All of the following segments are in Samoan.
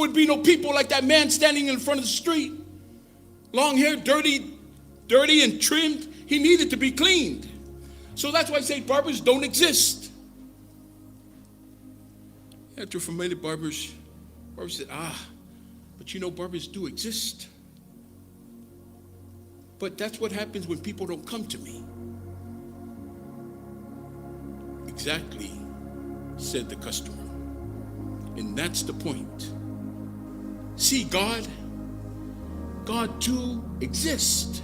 would be no people like that man standing in front of the street. Long hair, dirty, dirty and trimmed. He needed to be cleaned. So that's why I say barbers don't exist. After familiar barbers, barbers said, ah, but you know, barbers do exist. But that's what happens when people don't come to me. Exactly, said the customer. And that's the point. See, God, God too exists.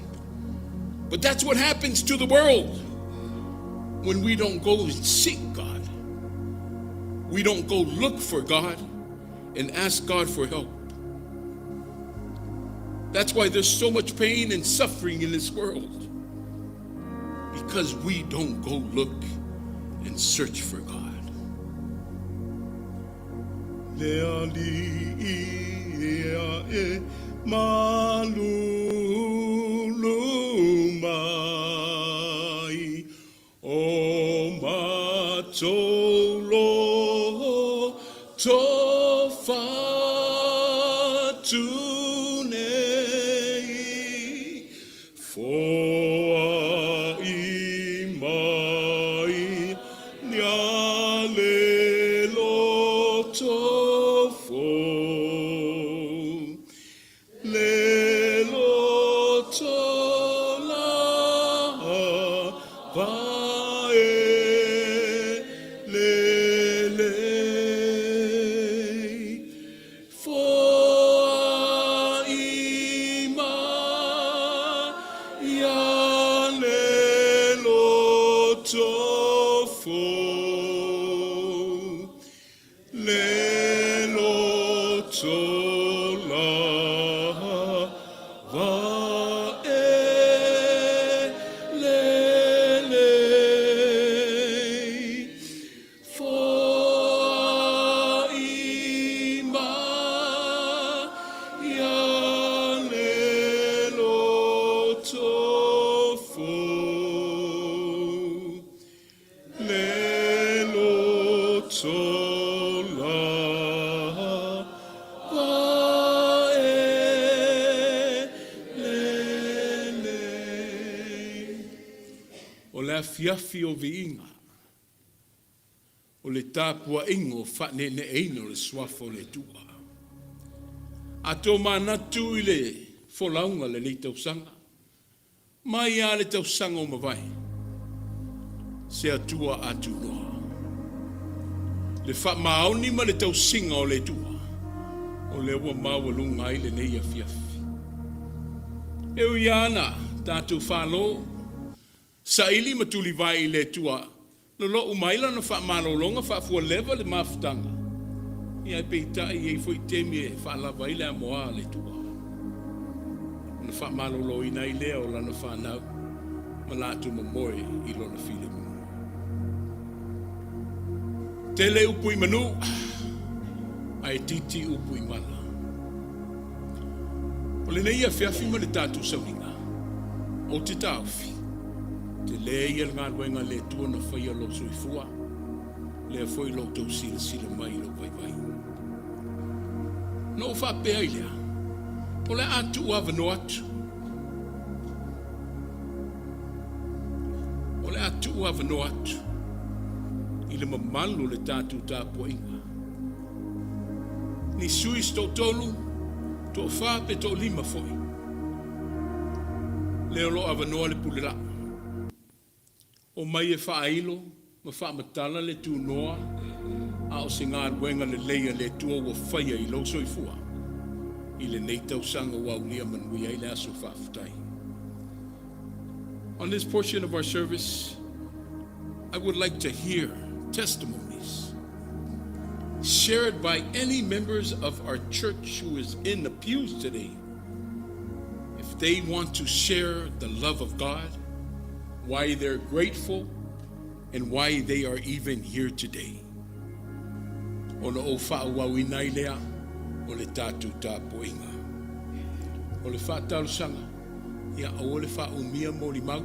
But that's what happens to the world when we don't go and seek God. We don't go look for God and ask God for help. That's why there's so much pain and suffering in this world. Because we don't go look and search for God. Le alii ia e malulu mai, o matou loto fatu nei, foai mai ia le loto fou. Le loto lava e lelei. Foai mai ia le loto fou. Le loto lava e lelei. Foai mai ia le loto fou. Le loto lava e lelei. O le afiafi o viiga, o le tapuaiga o faaneeneeina o le Suafa o le Atua. A tomanatu i le folauga lenei tausaga, Mai a le tausaga ua mavae, se Atua atunoa. Le faamaoni ma le tausiga o le Atua, o lea ua maualuga ai lenei afiafi. E ui a na tatou falo, saili ma tulivae i le Atua, lolo'u mai lana faamalologa faafualeva le mafutaga, ia ae peitai e i ai foi taimi e faalava ai le amoa a le Atua, ona faamaloloina ai lea o lana fanau ma latou momoe i lona filemu. Tele upu i manu, ae itiiti upu i mala. O lenei afiafi ma le tatou sauniga, ou te taofi, tele ia le galuega a le Atua na faia lou soifua, lea foi lo outou silasila mai i lou vaivai. Na ou faapea ai lea, o le a tuu avanoa atu. O le a tuu avanoa atu i le mamalu o le tatou tapuaiga. Ni sui se toatolu, toafa pe toalima foi. Lea o lo o avanoa le pule laa. Omai e faailo ma faamatala le tunoa a o se galuega lelei a le Atua ua faia i lou soifua i lenei tausaga ua aulia manuia ai le aso faafetai. On this portion of our service, I would like to hear testimonies shared by any members of our church who is in the pews today. If they want to share the love of God, why they're grateful, and why they are even here today. Ona ou faaauauina ai lea o le tatou tapuaiga. O le faatalosaga, ia aua le faaumia molimau,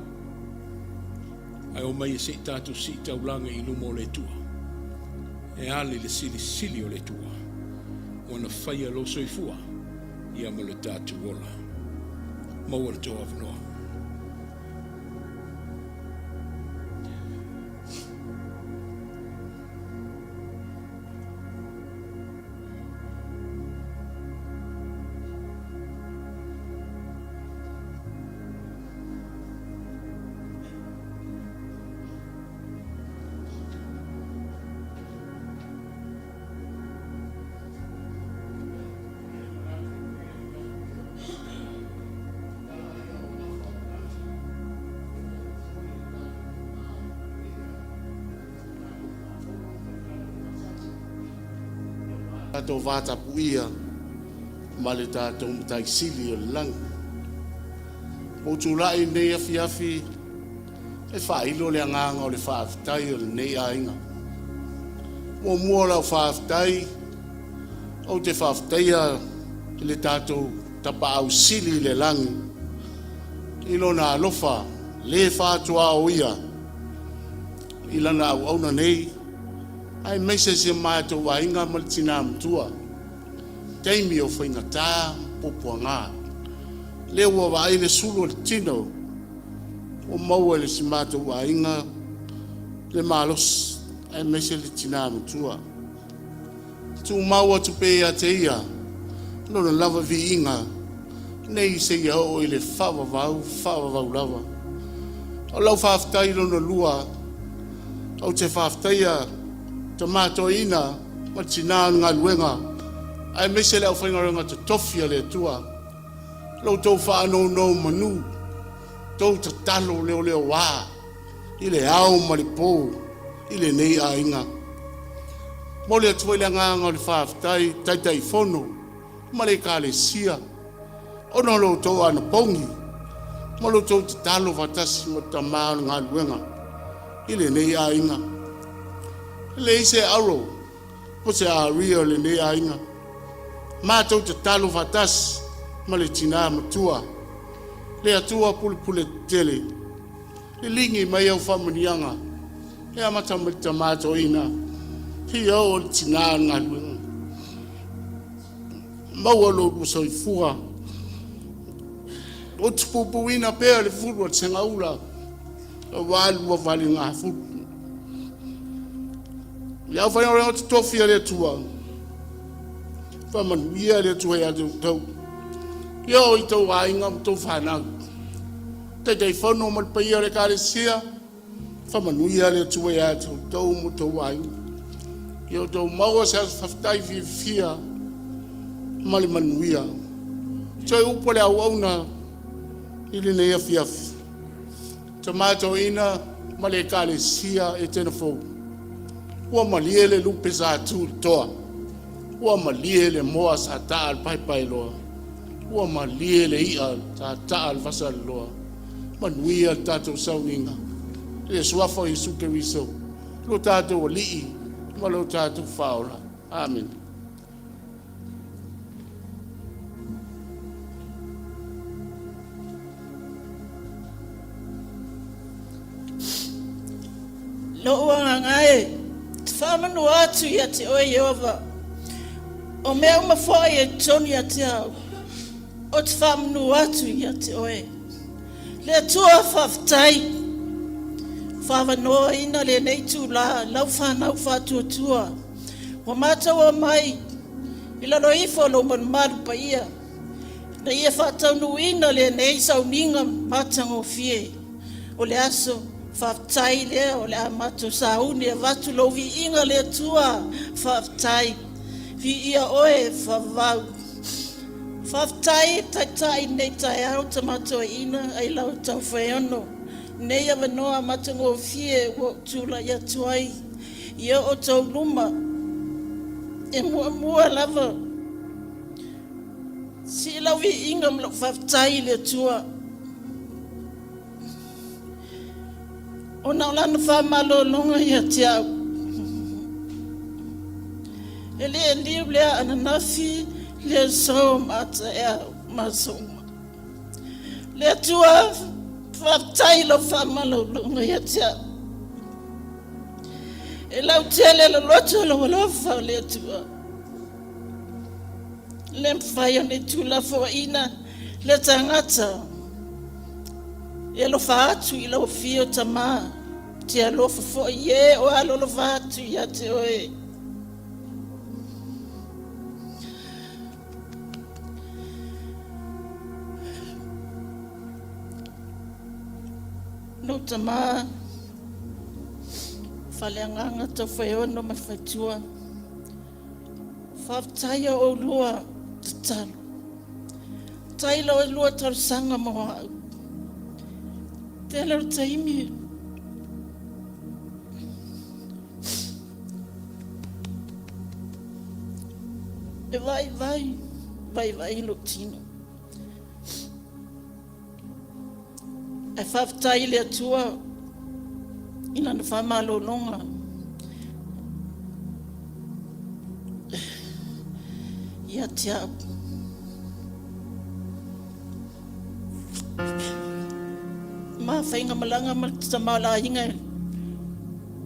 ae omai e se i tatou sii taulaga i luma o le Atua. E ale le silisili o le Atua. Ua na faia lou soifua ia ma lo tatou ola. Maua le tou avanoa. Tatou vatapuia ma le tatou Matai Sili o le lagi. Ua ou tulai i lenei afiafi e faailo le agaga o le faafetai o lenei aiga. Muamua lau faafetai, ou te faafetaia le tatou Tapaau Sili i le lagi i lona alofa le faatuaoia i lana auauna nei, aemaise si o matou aiga ma le tina matua, taimi o faigata ma puapuaga. Lea ua vaai le sulu o le tino ua maua e si matou aiga le malosi aemaise le tina matua. Tumau atu pea ia te ia lona lava viiga nei seia oo i le faavavau, faavavau lava. O lau faafetai lona lua, ou te faafetaia tama toeaina ma tina o le galuega, aemaise le aufaigaluega totofi a le Atua, lo outou faanonomanu, tou tatalo leoleoā i le ao ma le po i lenei aiga. Momoli atu foi le agaga o le faafetai Taitaifono ma le Ekalesia ona o lo outou anapogi ma lo outou tatalo faatasi ma tama o le galuega i lenei aiga. E leai se aro po se aria o lenei aiga. Matou tatalo faatasi ma le tina matua, le Atua pulepule tetele, liligi mai au faamanuiaga e amata mai le tama toeaina seia oo i le tina o le galuega. Maua lo oulua soifua, utupupuina pea le fulu a le segaula aua lua faligafulu. Le aufaigaluega totofi a le Atua, faamanuia le Atua ia te outou, ia oo i tou aiga ma tou fanau, Taitaifono ma le paia o le Ekalesia, faamanuia le Atua ia te outou ma outou aiga. Ia outou maua se aso faafetai fiafia ma le manuia. Toe upu a le auauna i lenei afiafi, tama toeaina ma le Ekalesia Etena Fou, ua malie le lupe sa tu i le toa, ua malie le moa sa taa i le paepaeloa, ua malie le i'a sa taa i le fasalaloa. Manuia le tatou sauniga i le suafa o Iesu Keriso, lo tatou Alii ma lo tatou Faaola. Amene. Lou agaga e, te faamanua atu ia te oe Ieova, o mea uma foi e totonu ia te au, ou te faamanua atu ia te oe. Le Atua faafetai, faavanoaina lenei itulā lau fanau faatuatua, ua matou omai i lalo ifo o lou malumalu paia, ina ia faataunuuina lenei sauniga matagofie o le aso faafetai lea o le a matou sauni e avatu lou viiga le Atua faafetai. Viia oe faavavau. Faafetai Taitai i lenei taeao Tama Toeaina Ailau Taufaeono nei avanoa matagofie ua ou tulai atu ai i o outou luma e muamua lava sii lau viiga ma lau faafetai i le Atua ona o lana faamalologa ia te au. E le liu lea ananafi le aso ma taeao ma aso uma. Le Atua, faafetai i lau faamalologa ia te au. E lautele le loto o lou alofa, le Atua. Le mafai ona tuulafoaiina le tagata e alofa atu i lau afio Tama, te alofa foi i e o alolofa atu ia te oe. Lou tama, Faleagaga Taufaiono ma Faletua, faafetai a oulua tatalo. Tai la oulua talosaga mo au. Tele o le taimi e vaivai, vaivai lou tino. Ae faafetai i le Atua i lana faamalologa. Ia te au. Ma faigamalaga ma le tamaoaiga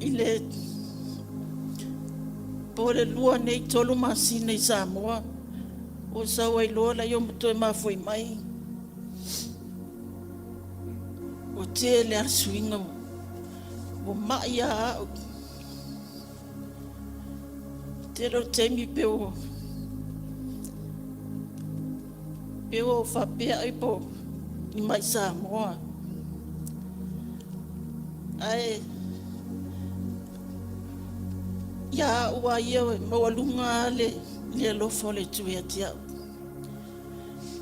i le po le 2 nei 3 masina i Samoa. Ua sau ai loa laia ma toe mafoi mai. Ua tele lava suiga ua mai lava au. Tele o taimi pe ua pe ua ou faapea ai po ni mai Samoa. Ae ia au lava ia e maualuga lava le alofa o le Atua ia te au.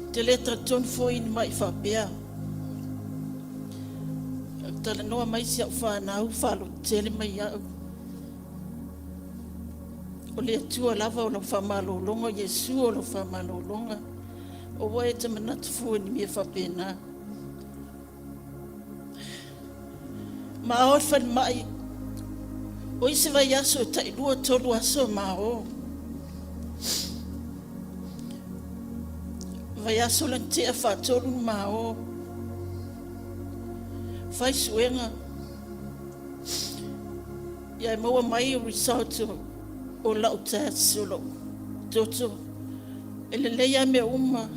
Ou te le talitonu foi i ni mai faapea. Talanoa mai si au fanau faalototele mai au. O le Atua lava o lau faamalologa, o Iesu o lau faamalologa. Aua e te manatu fua i ni mea faapena. Ma o le falemai, o isi vaiaso e tailua 3 aso ma o. Vaiaso le tea faatolu ma o. Fai suega. Ia e maua mai o result o lau test o lou toto. E lelei lava mea uma.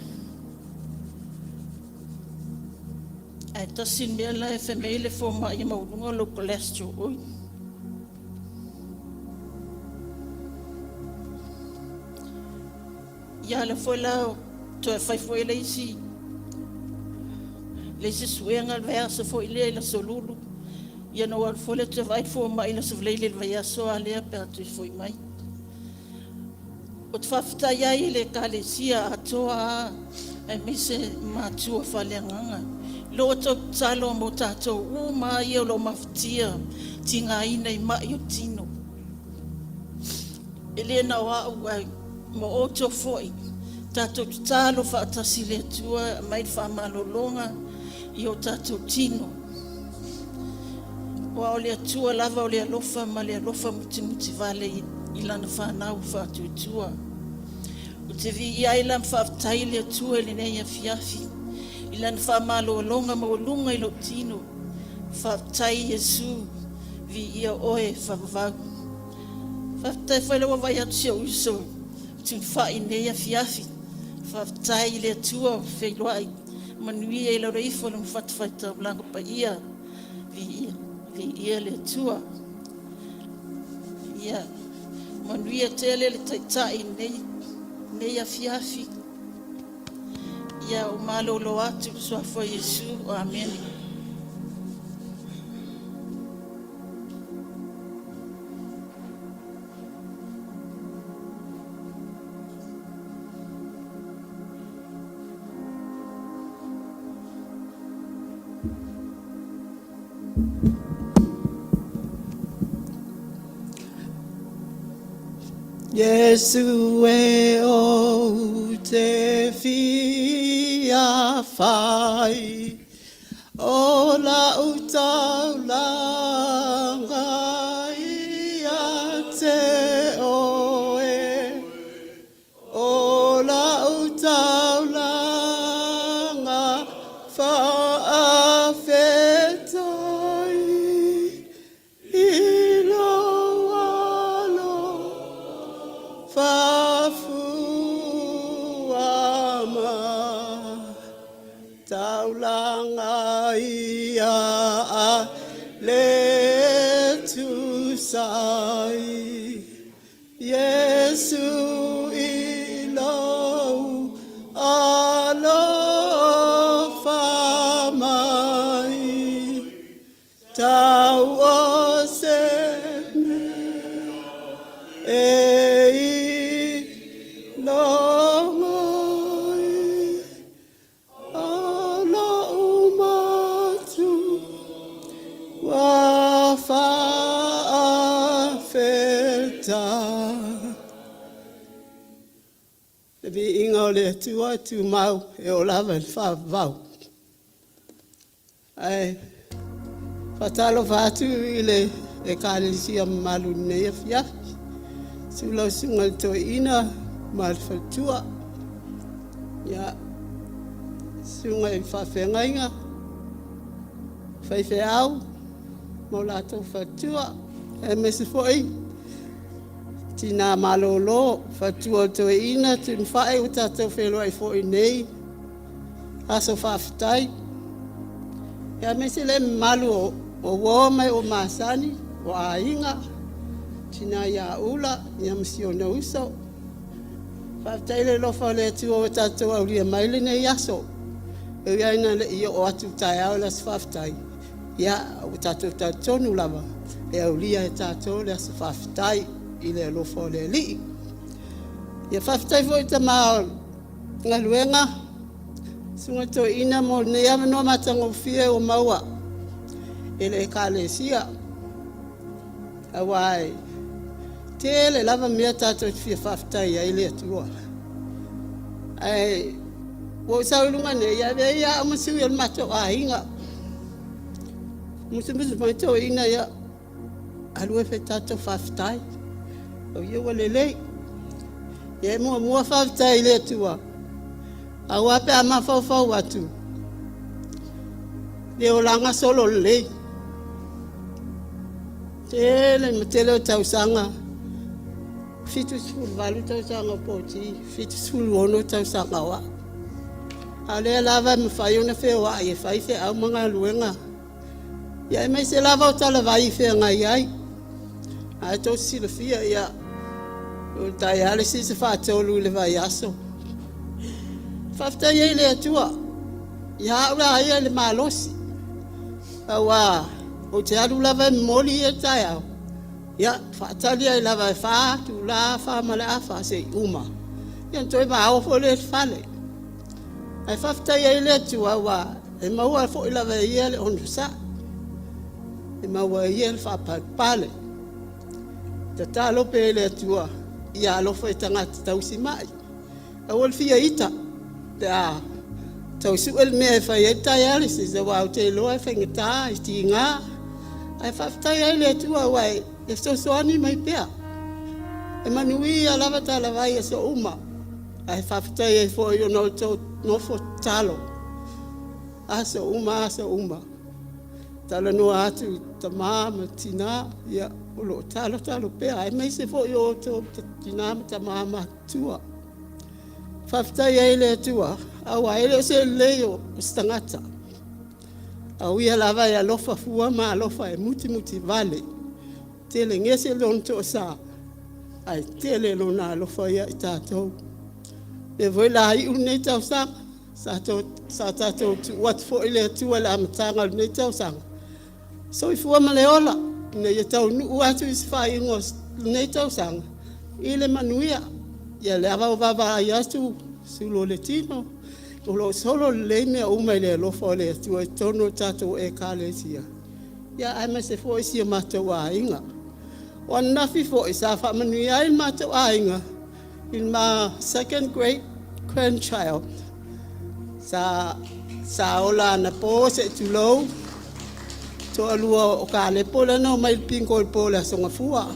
Ae tasi le mea la e fai mai le fomai e maualuga lou cholesterol. Oi. Ia lea foi la toe fai foi le isi suega le vaiaso foi lea i le Aso Lulu. Ia na ou alu foi lea toe vaai le fomai i le Aso Faraile i le vaiaso a lea pe a toe foi mai. Ou te faafetai ai i le Ekalesia atoa lava aemaise matua faaleagaga i lo outou tatalo mo tatou uma lava ia o lo o mafatia tigaina i mai o tino. E le na o au ae ma outou foi, tatou tatalo faatasi i le Atua e aumai le faamalologa i o tatou tino. Aua o le Atua lava o le alofa ma le alofa mutimutivale i Lana fanau faatuatua. Ou te viia ai la ma faafetai i le Atua i lenei afiafi, i Lana faamalologa maualuga i lou tino. Faafetai Iesu, viia Oe faavavau. Faafetai foi lea ua vaai atu si ou uso tuufai i lenei afiafi. Faafetai i le Atua ua feiloai manuia i lalo ifo o lona fatafaitaulaga paia. Viia, viia le Atua. Ia, manuia tele le taitai i lenei afiafi. Ia, ua malolo atu i le suafa o Iesu. Amene. Iesu e ou te fia fai o lau taulaga ia te oe. O lau taulaga faafetai i lou alofa fua. Taulaga ia a le tusai Iesu i lou alofa mai Tau o se mea e iloga ai O lo'u matua faafetai. Le viiga o le Atua e tumau e oo lava i le faavavau. Ae faatalofa atu i le Ekalesia mamalu i lenei afiafi. Susu lau Susuga i le Toeaina ma le faletua. Ia, susuga i faafeagaiga, faifeau ma o latou faletua, aemaise foi tina malolo, faletua o le toeaina Tunufa'i ua tatou feiloai foi i lenei aso faafetai. Ia aemaise le mamalu o uo ma ee masani, o aiga, tina ia Ula ia ma si ona uso. Faafetai le alofa o le Atua ua tatou aulia mai lenei aso. E ui lava ina le i oo atu i le taeao le aso faafetai, ia ua tatou talitonu lava e aulia e tatou le aso faafetai i le alofa o le Alii. Ia faafetai foi i tama o le galuega, Susuga i le Toeaina mo lenei avanoa matagofie ua maua e le Ekalesia, aua e tele lava mea tatou te fia faafetai ai i le Atua. Ae ua ou sau i luga nei, e avea ia au ma sui o le matou aiga. Musumusu mai toeaiina, ia alu e fai tatou faafetai. O ia ua lelei. Ia e muamua faafetai i le Atua, aua pe a mafaufau atu, le olaga solo lelei. Tele ma tele o tausaga, 78 tausaga o Poti, 76 tausaga o au. A o lea lava e mafai ona feoai e fai feau ma galuega. Ia aemaise lava o talavai i feagai ai. Ae tou te silafia, ia, o le dialysis e faatolu i le vaiaso. Faafetai ai i le Atua, ia au la ia i le malosi, aua ou te alu lava e momoli ia i le taeao, ia, faatali ai lava e 4 itula, 4 ma le afa se i uma, ia ona toe vao foi lea i le fale. Ae faafetai ai i le Atua aua e maua foi lava e Ia le onosai, e maua e Ia le faapalepale. Tatalo pea i le Atua ia alofa i tagata tausimai, aua le fia ita pe a tau sue le mea e fai ai le dialysis, aua ou te iloa e faigata, e tiga. Ae faafetai ai i le Atua aua e fesoasoani mai pea. E manuia lava talavai i aso uma, ae faafetai ai foi ona o le tou nofo tatalo aso uma aso uma. Talanoa atu i tama ma tina, ia, o lo o talotalo pea, aemaise foi o outou tina ma tama matutua. Faafetai ai i le Atua, aua e le o se lelei o se tagata, a o ia lava e alofa fua ma alofa e mutimutivale. Tele gese lona toasa, ae tele lona alofa ia i tatou. Lea foi la iu lenei tausaga, sa tatou tuu atu foi i le Atua i le amataga o lenei tausaga, soifua ma le ola, ina ia taunuu atu i se faaiuga o lenei tausaga i le manuia. Ia le ava o vaavaai atu, sulu o le tino, o lo o solo lelei mea uma i le alofa o le Atua i totonu o le tatou Ekalesia, ia aemaise foi si o matou aiga. O ananafi foi sa faamanuia ai le matou aiga i le ma second great grandchild sa ola anapo se i tulou, toalua o Kalepo lea na omai i le bingo i le po o le Aso Gafua.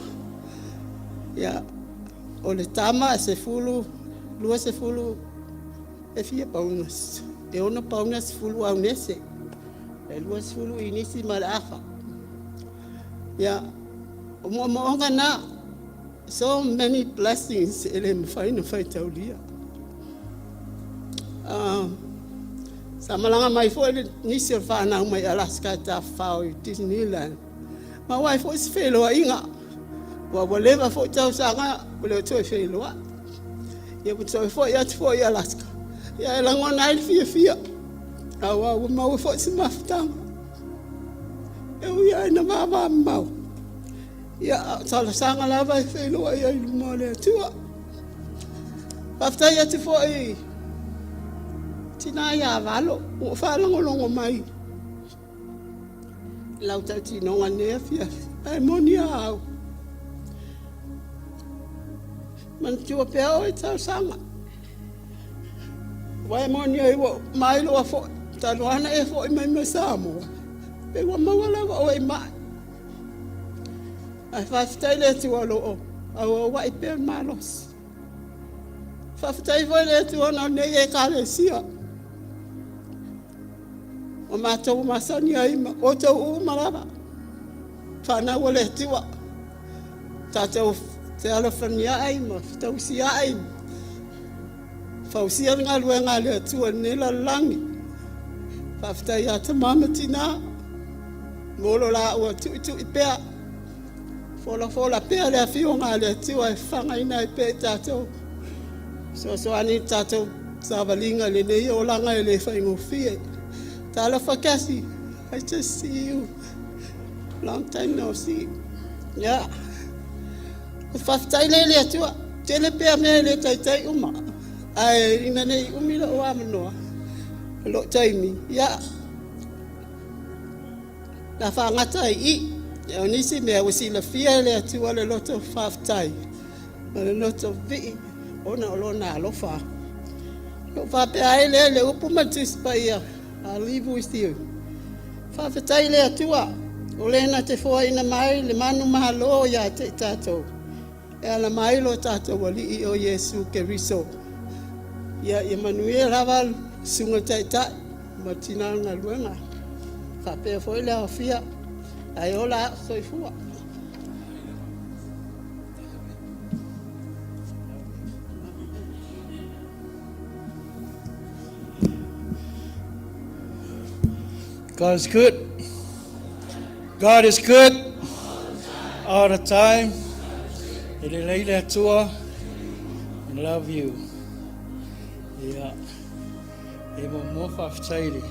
Ia, o le tama e 10, 20, e fia pauna? E 6 pauna 10 aunese, e 20 inisi ma le afa. Ia, o moomooga na, so many blessings e le mafai ona faitaulia. Sa malaga mai foi nisi o le fanau mai Alaska e tafafao i Disneyland. Maua ai foi se feiloaiga, aua ua leva foi tausaga ua le o toe feiloai. Ia ua toe foi atu foi i Alaska, ia e lagona ai le fiafia, aua ua maua foi se mafutaga. E ui lava ina vavamamao, ia a o talosaga lava e feiloai ai i luma o le Atua. Faafetai atu foi i tina ia Valo ua faalogologo mai i lau tautinoga i lenei afiafi. Ae moni a au, manatua pea oe i talosaga. Aua e moni ai ua mailoa foi talu lava ona e foi mai ma Samoa, pei ua maua lava oe i mai. Ae faafetai i le Atua o lo o auauai pea le malosi. Faafetai foi i le Atua ona o lenei Ekalesia ua matou masani ai ma outou uma lava, fanau a le Atua, tatou fealofaniai ma fetausiai, fausia le galuega a le Atua i lenei lalolagi. Faafetai ia tama ma tina mo lo laua tuitui pea, folafola pea le afioga a le Atua e fafagaina ai pea i tatou, fesoasoani i le tatou savaliga i lenei olaga e le faigofie. Talofa Kathy, I just see you. Long time no see. Yeah. O faafetai lea i le Atua. Tele pea mea e le taitai uma. Ae ina ne i umi lou avanoa, lou taimi, ia, na faagata ai i. O nisi mea ua silafia e le Atua le loto faafetai ma le loto vivii ona o lona alofa. Na ou faapea ai lea i le upu ma le Tusi Paia, I'll leave with you. Faafetai i le Atua, o le na te foaina mai le manumalo ia te i tatou, e ala mai lo tatou Alii o Iesu Keriso. Ia, ia manuia lava le Susuga i le Taitai ma le tina o le galuega, faapea foi le aofia, ae ola au. Soifua. God is good. God is good all the time. E lelei le Atua. I love you. Ia. E muamua faafetai i le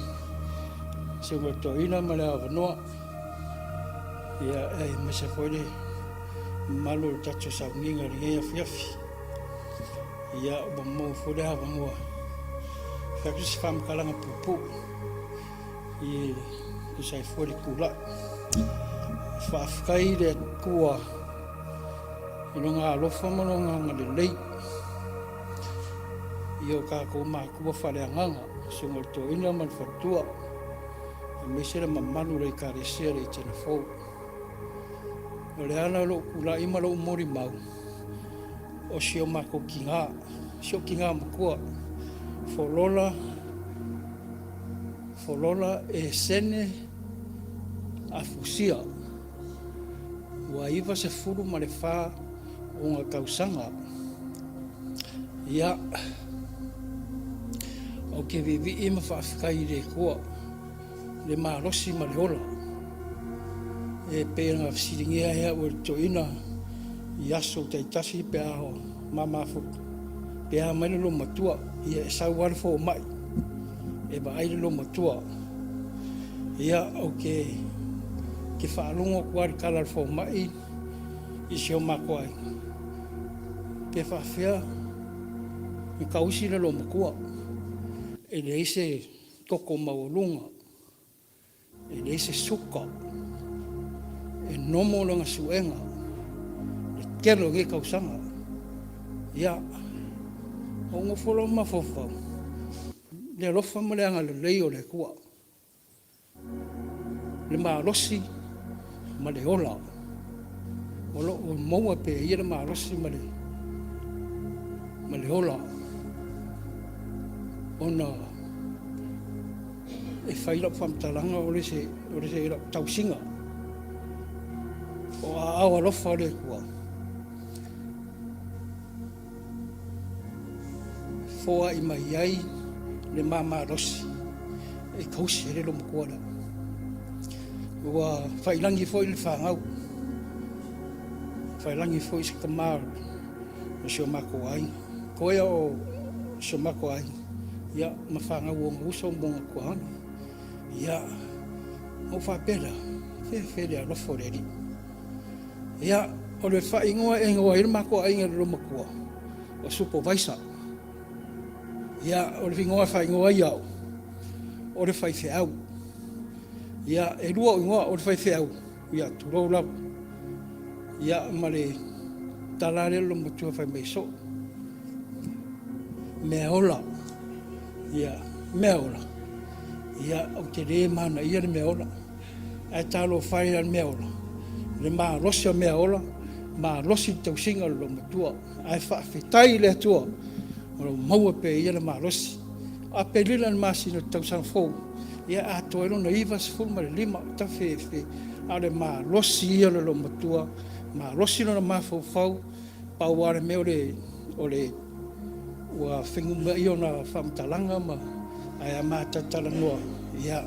Susuga Toeaina ma le avanoa. Ia, aemaise foi le mamalu o le tatou sauniga i lenei afiafi. Ia, ua maua foi le avanoa e fai atu se faamatalaga puupuu e tusa ai foi le tulai. Faafetai i le Atua i Lona alofa ma Lona agalelei i o tatou matua faaleagaga, Susuga i le Toeaina ma le Faletua, aemaise le mamalu o le Ekalesia i le Etena Fou. O le ala o lou tulai ma lou molimau, o si o matou tina, si ou tina matua, Folola, Folola Esene Afusia, ua 94 ona tausaga. Ia, ou te viivii ma faafetai i le Atua le malosi ma le ola. E pei ona fesiligia ai au e le toeaina i aso taitasi pe a mamafuta, pe a mai le loomatua, ia e sau lava le fomai e vaai le loomatua. Ia, ou te, te faalogo atu lava i le tala a le fomai i si o matou aiga, pe faafefea ona tausi le loomatua, e leai se toto maualuga, e leai se suka, e nomo lana suega le tele o nei tausaga. Ia, ou nofo loa ma mafaufau i le alofa ma le agalelei o le Atua, le malosi ma le ola o lo o maua pea e ia le malosi ma le, ma le ola ona e fai lau faamatalaga o le se, o le se lau tausiga o aao alofa o le Atua foai mai ai le mamalosi. e tausi ai le loomatua lea. Ua faiilagi foi le fanau, faiilagi foi se tama o si o matou aiga. Toe o si o matou aiga, ia, ma fanau a ona uso ma ona tuaana. Ia, ona ou faapea lea, fefe le alofa o le Alii. Ia, o le faaigoa e igoa ai le matou aiga e le loomatua, o Supovaisa. Ia, o le igoa e faaigoa ai au, o le faifeau. Ia, e lua ou igoa, o le faifeau, ia tulou lava. Ia, ma le tala lava lea a le loomatua fai mai, soo, meaola, ia, meaola, ia, ou te le manaia le meaola. Ae talofa e ia le meaola, i le malosi o meaola, malosi le tausiga o le loomatua. Ae faafetai i le Atua o lo o maua pea e ia le malosi. O Aperila i le masina o le tausaga fou e atoa ai lona 95 tafefe, a o le malosi ia o le loomatua, malosi lona mafaufau. Pau lava le mea o le ua fenumiai ona faamatalaga ma, ae a ma talatalanoa, ia,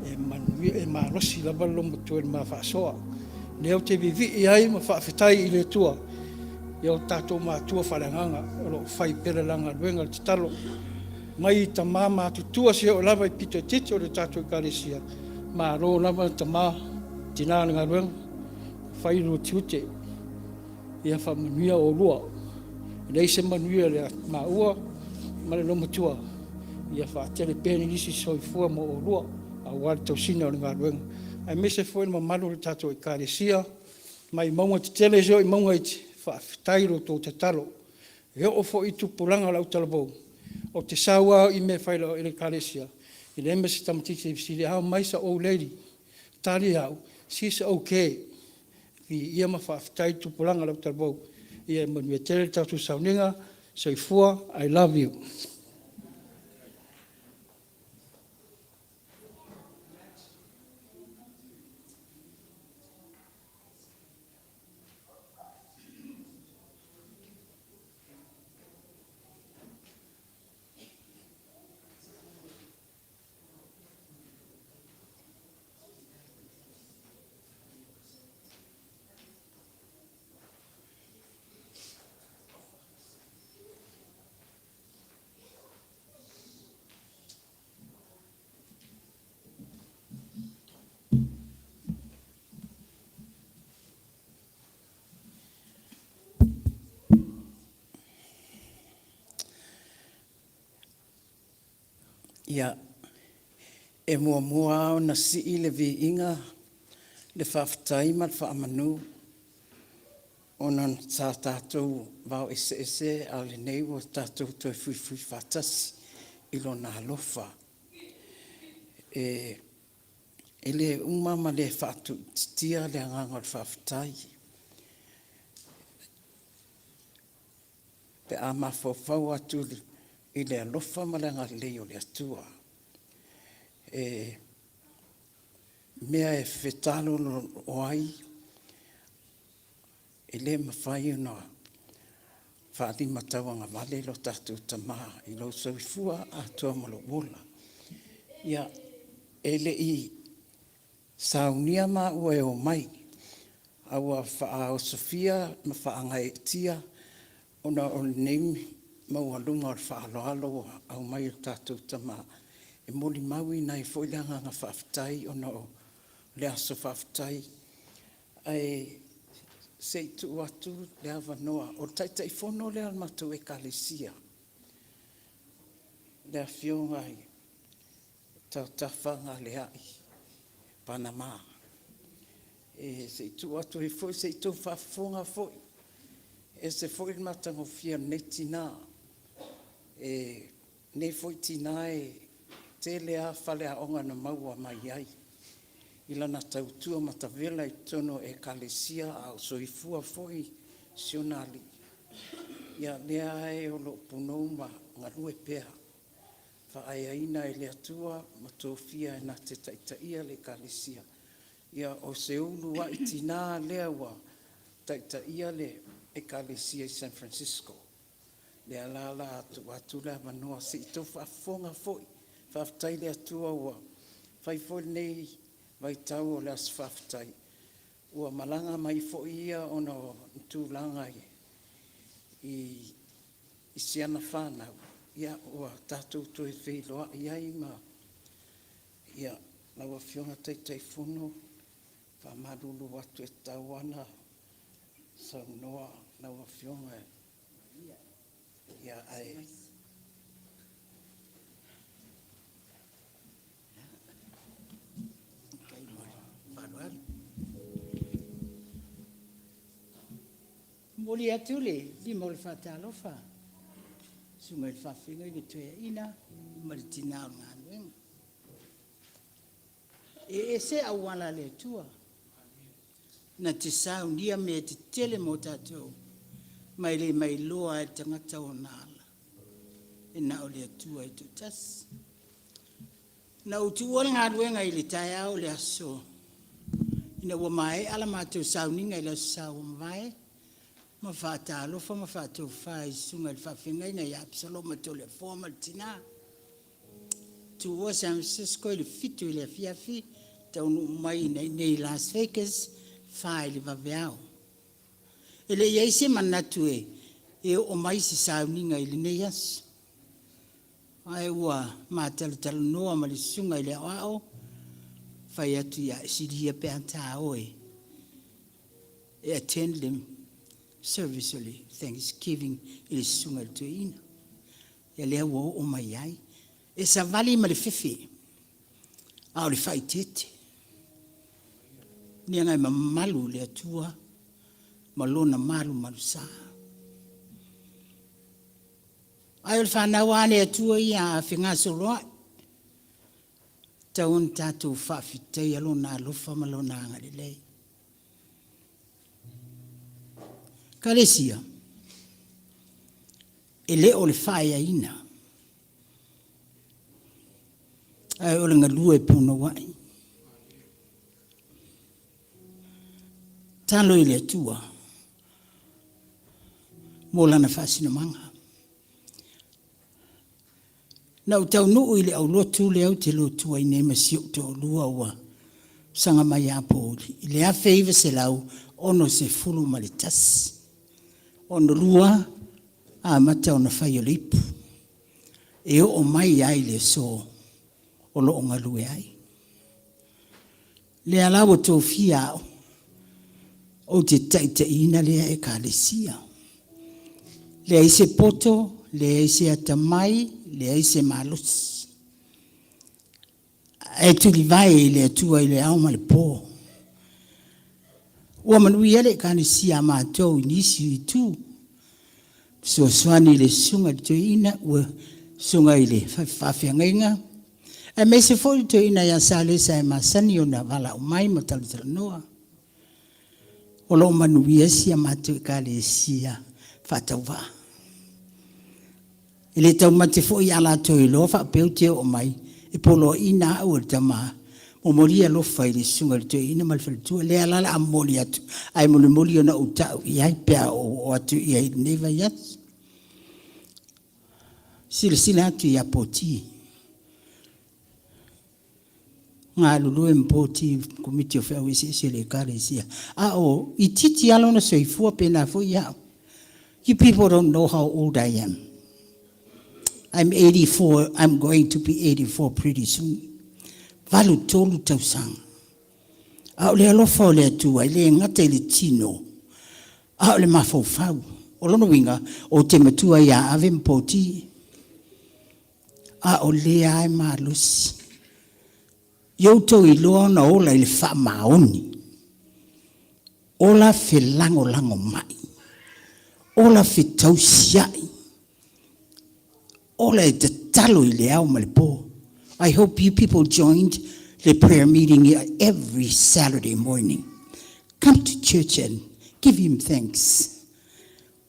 e malosi lava le loomatua i le ma faasoa. O lea ou te vivii ai ma faafetai i le Atua i o tatou matua faaleagaga o lo o fai pea le la galuega o le tatalo mai i tama matutua seia oo lava i pito itiiti o le tatou Ekalesia. Malo lava tama, tina o le galuega, fai lo oulua tiute. Ia faamanuia oulua. E leai se manuia ia maua ma le loomatua, ia faatele pea nisi soifua mo oulua aua le tausiga o le galuega, aemaise foi le mamalu o le tatou Ekalesia mai mauga tetele seia oo i mauga iti, faafetai i la outou tatalo. E oo foi i tupulaga o le autalavou, ou te sau lava au i mea e fai i le Ekalesia, e leai ma se tamaitiiti e fesili, how mai sa old lady? E tali au, she's okay. Viia ma faafetai le tupulaga o le autalavou. Ia manuia tele le tatou sauniga. Soifua. I love you. Ia, e muamua lava ona sii le viiga, le faafetai ma le faamanu ona sa tatou vao eseese a o lenei ua tatou toe fuifui faatasi i Lona alofa. E le uma ma le faatuuitiitia le agaga o le faafetai pe a mafaufau atu i le alofa ma le agalelei o le Atua. E mea e fetaaloloa ai, e le mafai ona faalimatauagavale lo tatou Tama i lou soifua atoa ma lou ola. Ia, e le i saunia maua e omai, a ua faaosofia ma faagaeetia ona o lenei maualuga o le faaaloalo ua aumai e le tatou Tama, e molimauina ai foi le agaga faafetai ona o le aso faafetai. Ae se i tuu atu le avanoa, o le Taitaifono lea o le matou Ekalesia, le Afioga ia Tautafa Galeai Panama. Se i tuu atu ai foi se i outou faafofoga foi, e ese foi le matagofie o lenei tina. O lenei foi tina e tele lava faleaoga na maua mai ai i lana tautua matavela i totonu o Ekalesia a o soifua foi si ona alii. Ia o lea lava o lo o punou ma galue pea, faaeaina e le Atua ma tofia na te taitaia le Ekalesia. Ia o se uluai tina lea ua taitaia le Ekalesia i San Francisco. O lea la o le a tuu atu le avanoa se i outou faafofoga foi. Faafetai i le Atua ua fai foi lenei vaitau o le aso faafetai, ua malaga mai foi ia ona o tulaga i si ana fanau, ia ua tatou toe feiloai ai ma ia lau Afioga Taitaifono, faamalulu atu e tatau lava ona saunoa lau Afioga ia ae Momoli atu le lima o le faatalofa susuga i le faafeagaiga toeaina ma le tina o le galuega. E ese auala a le Atua na te saunia mea tetele mo tatou ma e le mailoa e le tagata ona ala, e na o le Atua e toatasi. Na ou tuua le galuega i le taeao o le aso ina ua maea la matou sauniga i le Aso Sa ua mavae ma faatalofa ma faatofa i susuga i le faafeagaiga ia Apesaloma Toleafoa ma le tina. Tuua San Francisco i le 7 i le afiafi, taunuu mai i nei i Las Vegas, 4 i le vaveao. E le i i ai se manatu e oo mai se sauniga i lenei aso, ae ua ma talatalanoa ma le susuga i le aoao, fai atu ia sili ia pe a ta o e attend le service o le Thanksgiving i le susuga i le toeaina. Ia lea ua oo mai ai. E savali ma le fefe, a o le faaeteete. Leaga e mamalu le Atua ma Lona malumalusa. Ae o le fanau lava a le Atua ia a fegasoloai, e tatau ona tatou faafetaia Lona alofa ma Lona agalelei. Ekalesia, e le o le faaeaina, ae o le galue punouai. Tatalo i le Atua mo Lana faasinomaga. Na ou taunuu i le aulotu lea ou te lotu ai nei ma si ou toalua ua saga mai ia Apolima i le 1961. 62 amata ona fai o le ipu, e oo mai lava i le aso o lo o galue ai. Lea la ua tofia au ou te taitaiina lea Ekalesia. Leai se poto, leai se atamai, leai se malosi, ae tulivae i le Atua i le ao ma le po. Ua manuia le Ekalesia a matou i nisi o itu, fesoasoani i le susuga i le toeaina, susuga i le faafeagaiga, aemaise foi le toeaina ia Salesa e masani ona valaau mai ma talatalanoa. O lo o manuia si a matou Ekalesia faatauvaa. E le taumate foi a latou iloa faapea ou te oo mai, e poloaiina au e le tama, momoli alofa i le susuga i le toeaina ma le faletua. Lea la o le a momoli atu, ae mulimuli ona ou tau i ai pe a ou oo atu i ai i lenei vaiaso. Silasila atu ia Poti, galulue ma Poti i le Komiti o Feau Eseese o le Ekalesia, a o itiiti lava lona soifua pena foi au. You people don't know how old I am. I'm 84, I'm going to be 84 pretty soon. 83 tausaga. A o le alofa o le Atua e le gata i le tino, a o le mafaufau. O lona uiga, ou te matua ia Ave ma Poti, a o lea lava e malosi. Ia outou iloa ona ola i le faamaoni, ola felagolagomai, ola fetausiai, ola e tatalo i le ao ma le po. I hope you people joined the prayer meeting here every Saturday morning. Come to church and give him thanks.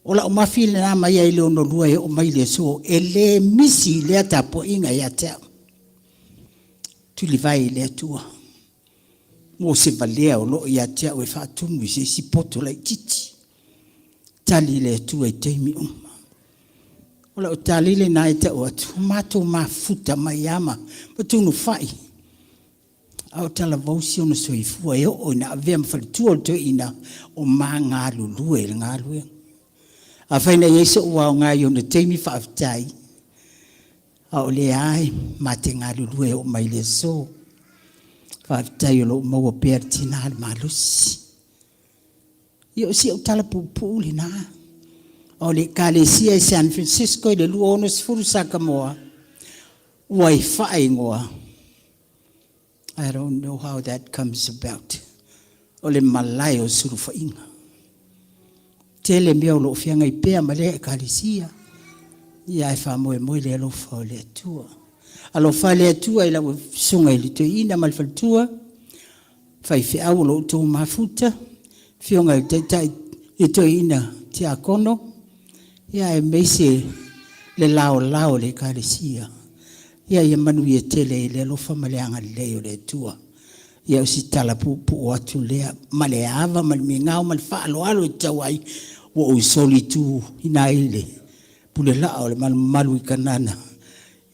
O lau mafi lena mai ai le 62 e oo mai le aso, e le misi lea tapuaiga ia te au. Tulivae i le Atua mo se valea o lo o ia te au e faatumu i se isi poto laitiiti. Tali le Atua i taimi uma. O lau tali lena e tau atu, ua matou mafuta mai lava ma tunufai, a o talavou si ona soifua e oo ina avea ma faletua o le toeaina o ma galulue i le galuega. Afai na i ai sou aoga i ona taimi, faafetai, a o lea lava e ma te galulue e oo mai i le aso. Faafetai o lo o maua pea le tina le malosi. Ia o si au tala puupuu lena. O le Ekalesia i San Francisco i le 2060 Sakamoa, ua i faaigoa, I don't know how that comes about, o le malae o sulufaiga. Tele mea o lo o feagai pea ma lea Ekalesia, ia ae faamoemoe i le alofa o le Atua. Alofa le Atua i lau Susuga i le Toeaina ma le faletua, faifeau o lo o outou mafuta, Afioga i le Taitai le Toeaina Tiakono, ia aemaise le laolao o le Ekalesia. Ia ia manuia tele i le alofa ma le agalelei o le Atua. Ia o si tala puupuu atu lea ma le ava ma le migao ma le faaaloalo e tatau ai, ua ou solituina ai le pulelaa o le malumalu i Kanana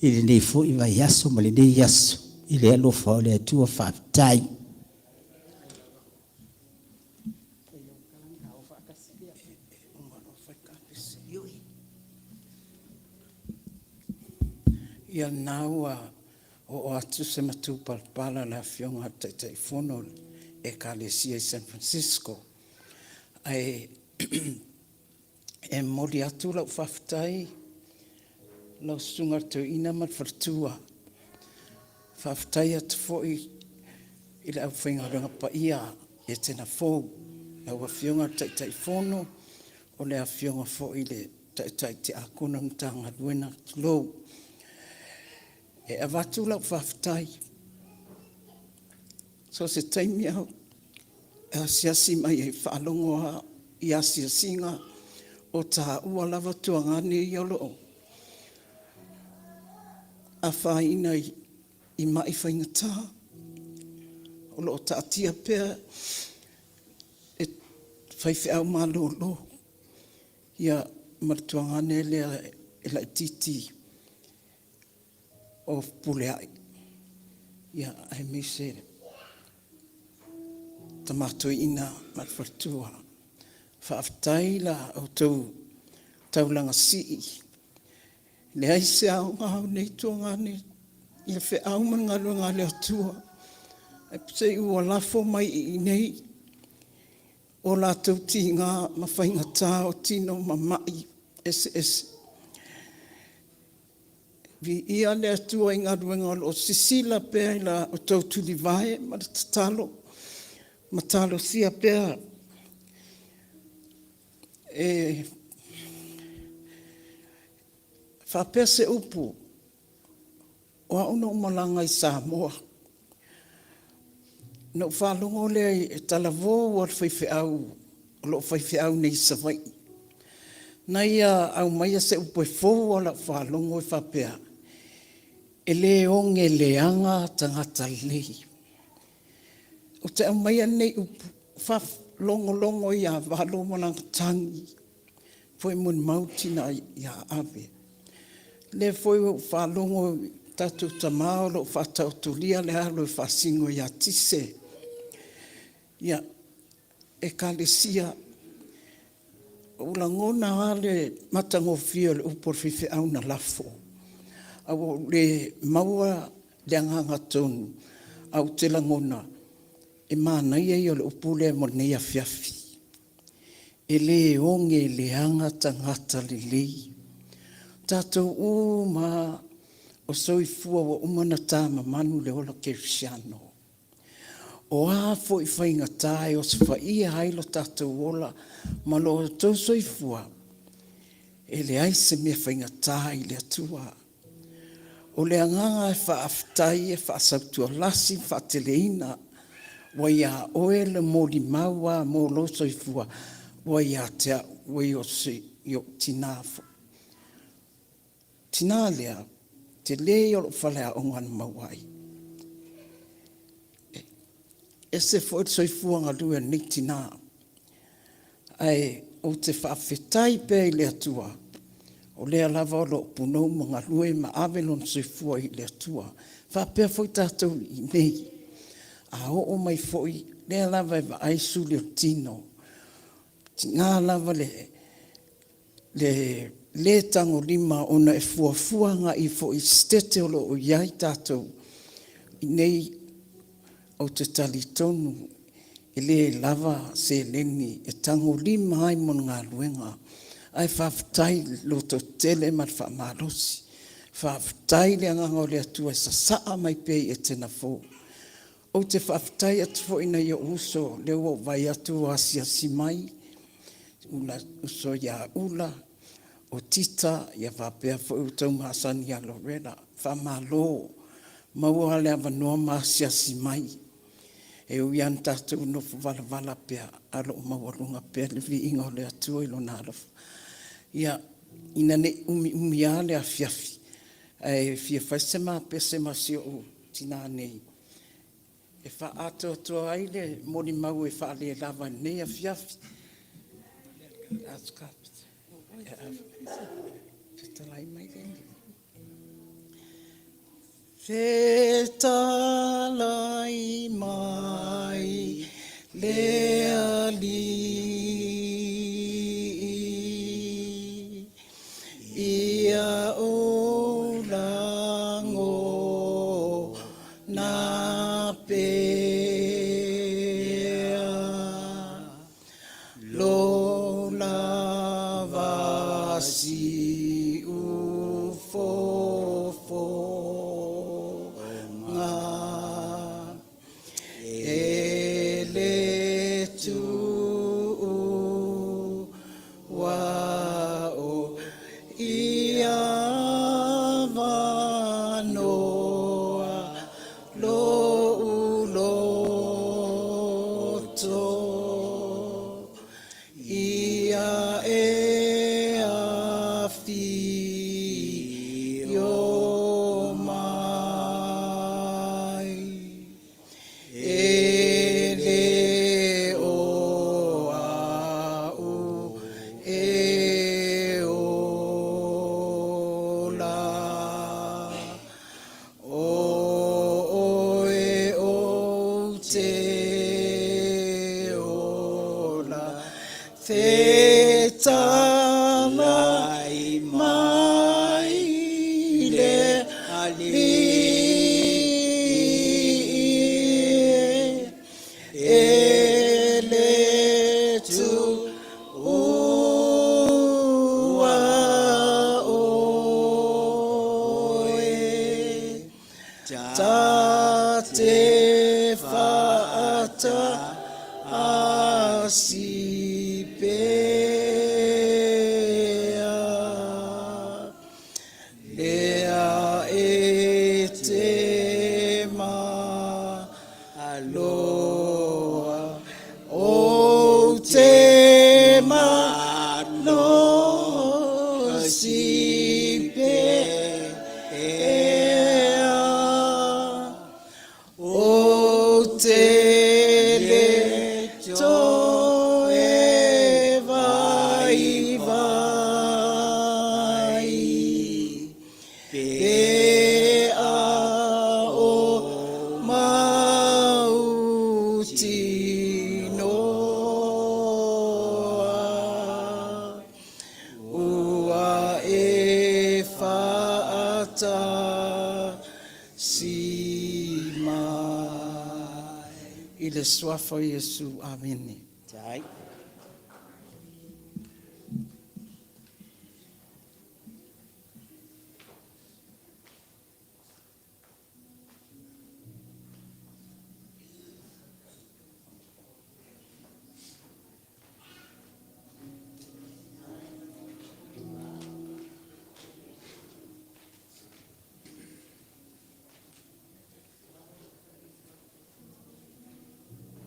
i lenei foi vaiaso ma lenei aso i le alofa o le Atua. Faafetai. Ia lena ua oo atu se matupalapala a le Afioga i le Taitaifono o le Ekalesia i San Francisco. Ae e momoli atu lau faafetai i lau Susuga i le Toeaina ma le faletua. Faafetai atu foi i le aufaigaluega paia a Etena Fou, lau Afioga i le Taitaifono, o le Afioga foi i le Taitai Tiakono o le Matagaluega, tulou. E avatu lau faafetai, so o se taimi lava e asiasi mai ai, e faalogo lava i asiasiga o taua lava tuagane ia o lo o afaina i mai faigata, o lo o taatia pea e faifeau malolo ma le tuagane lea e laitiiti o Fepuleai, aemaise le tama toeaina ma le faletua. Faafetai i la outou taulaga sii. E leai se aoga o nei tuagane i le feau ma le galuega a le Atua, ae peiseai ua lafo mai i inei o latou tiga ma faigata o tino ma mai eseese. Viia le Atua i galuega o lo o sisila pea i la outou tulivae ma le tatalo ma talosia pea e faapea se upu, O au na ou malaga i Samoa, ona ou faalogo lea e talavo lava e le faifeau o lo o faifeau nei i Savaii, na ia aumaia se upu e fou lava lau faalogo e faapea, e le oge leaga tagata lelei. Ou te aumaia lenei upu, faalogologo ia Valo ma lana tagi, foi molimau le tina ia Ave. O lea foi ua ou faalogo i tatou tama o lo o faataotolia le alo e faasino ia Tise. Ia, Ekalesia, ua ou lagona lava le matagofie o le upu a le faifeau na lafo, ae ua ou le maua le agaga tonu, ae ou te lagona e manaia ia o le upu lea mo lenei afiafi. E le oge leaga tagata lelei. O tatou uma lava o soifua ua uma ona tamamanu i le ola kerisiano. O a foi faigata e osofaia ai lo tatou ola ma lo outou soifua, e leai se mea faigata i le Atua. O le agaga e faafetai e faasautualasi ma faateleina, ua ia oe le molimau lava mo lou soifua, ua ia te au, ua i ou tina foi. O le tina lea, o le tele ia o lou faleaoga na maua ai. E ese foi le soifua galue o lenei tina, ae ou te faafetai pea i le Atua. O lea lava o lo o punou ma galue ma ave lona soifua i le Atua. Faapea foi tatou i inei, a oo mai foi, lea lava e vaai suli o le tino, tiga lava le le tagolima ona e fuafua agai foi i sitete o lo o i ai tatou i inei. Ou te talitonu e le lava seleni e tagolima ai mo le galuega, ae faafetai i le lototetele ma le faamalosi. Faafetai i le Agaga o le Atua e sasaa mai pea i Etena fou. Ou te faafetai atu foi i nai ou uso lea ua ou vaai atu ua asiasi mai, le uso ia Ula, o Tita faapea foi ua outou masani ia Loretta. Faamalo, maua le avanoa ma asiasi mai. E ui lava ina tatou nofo valavala pea, ae o lo o maualuga pea le viiga o le Atua i Lona alofa. Ia, ina ne i umiumi lava le afiafi, ae fia fai se ma pese ma si ou tina nei e faaatoatoa ai le molimau e faalelava i lenei afiafi. Fetalai mai le Fetalai mai le Alii, Ia ou lagona pea, Lou lava siufofoga. E le tuua o i avanoa lou loto, Ia e afio mai. E le o au e ola, O oe ou te ola, Fetalai mai le Alii e le tuua oe. Ta te whaata a si pea, Lea e te maloa, Ou te malosi pea. Ou te le toe vaivai, Pe a o mautinoa, Ua e faatasi mai. I le Suafa o Iesu. Amene.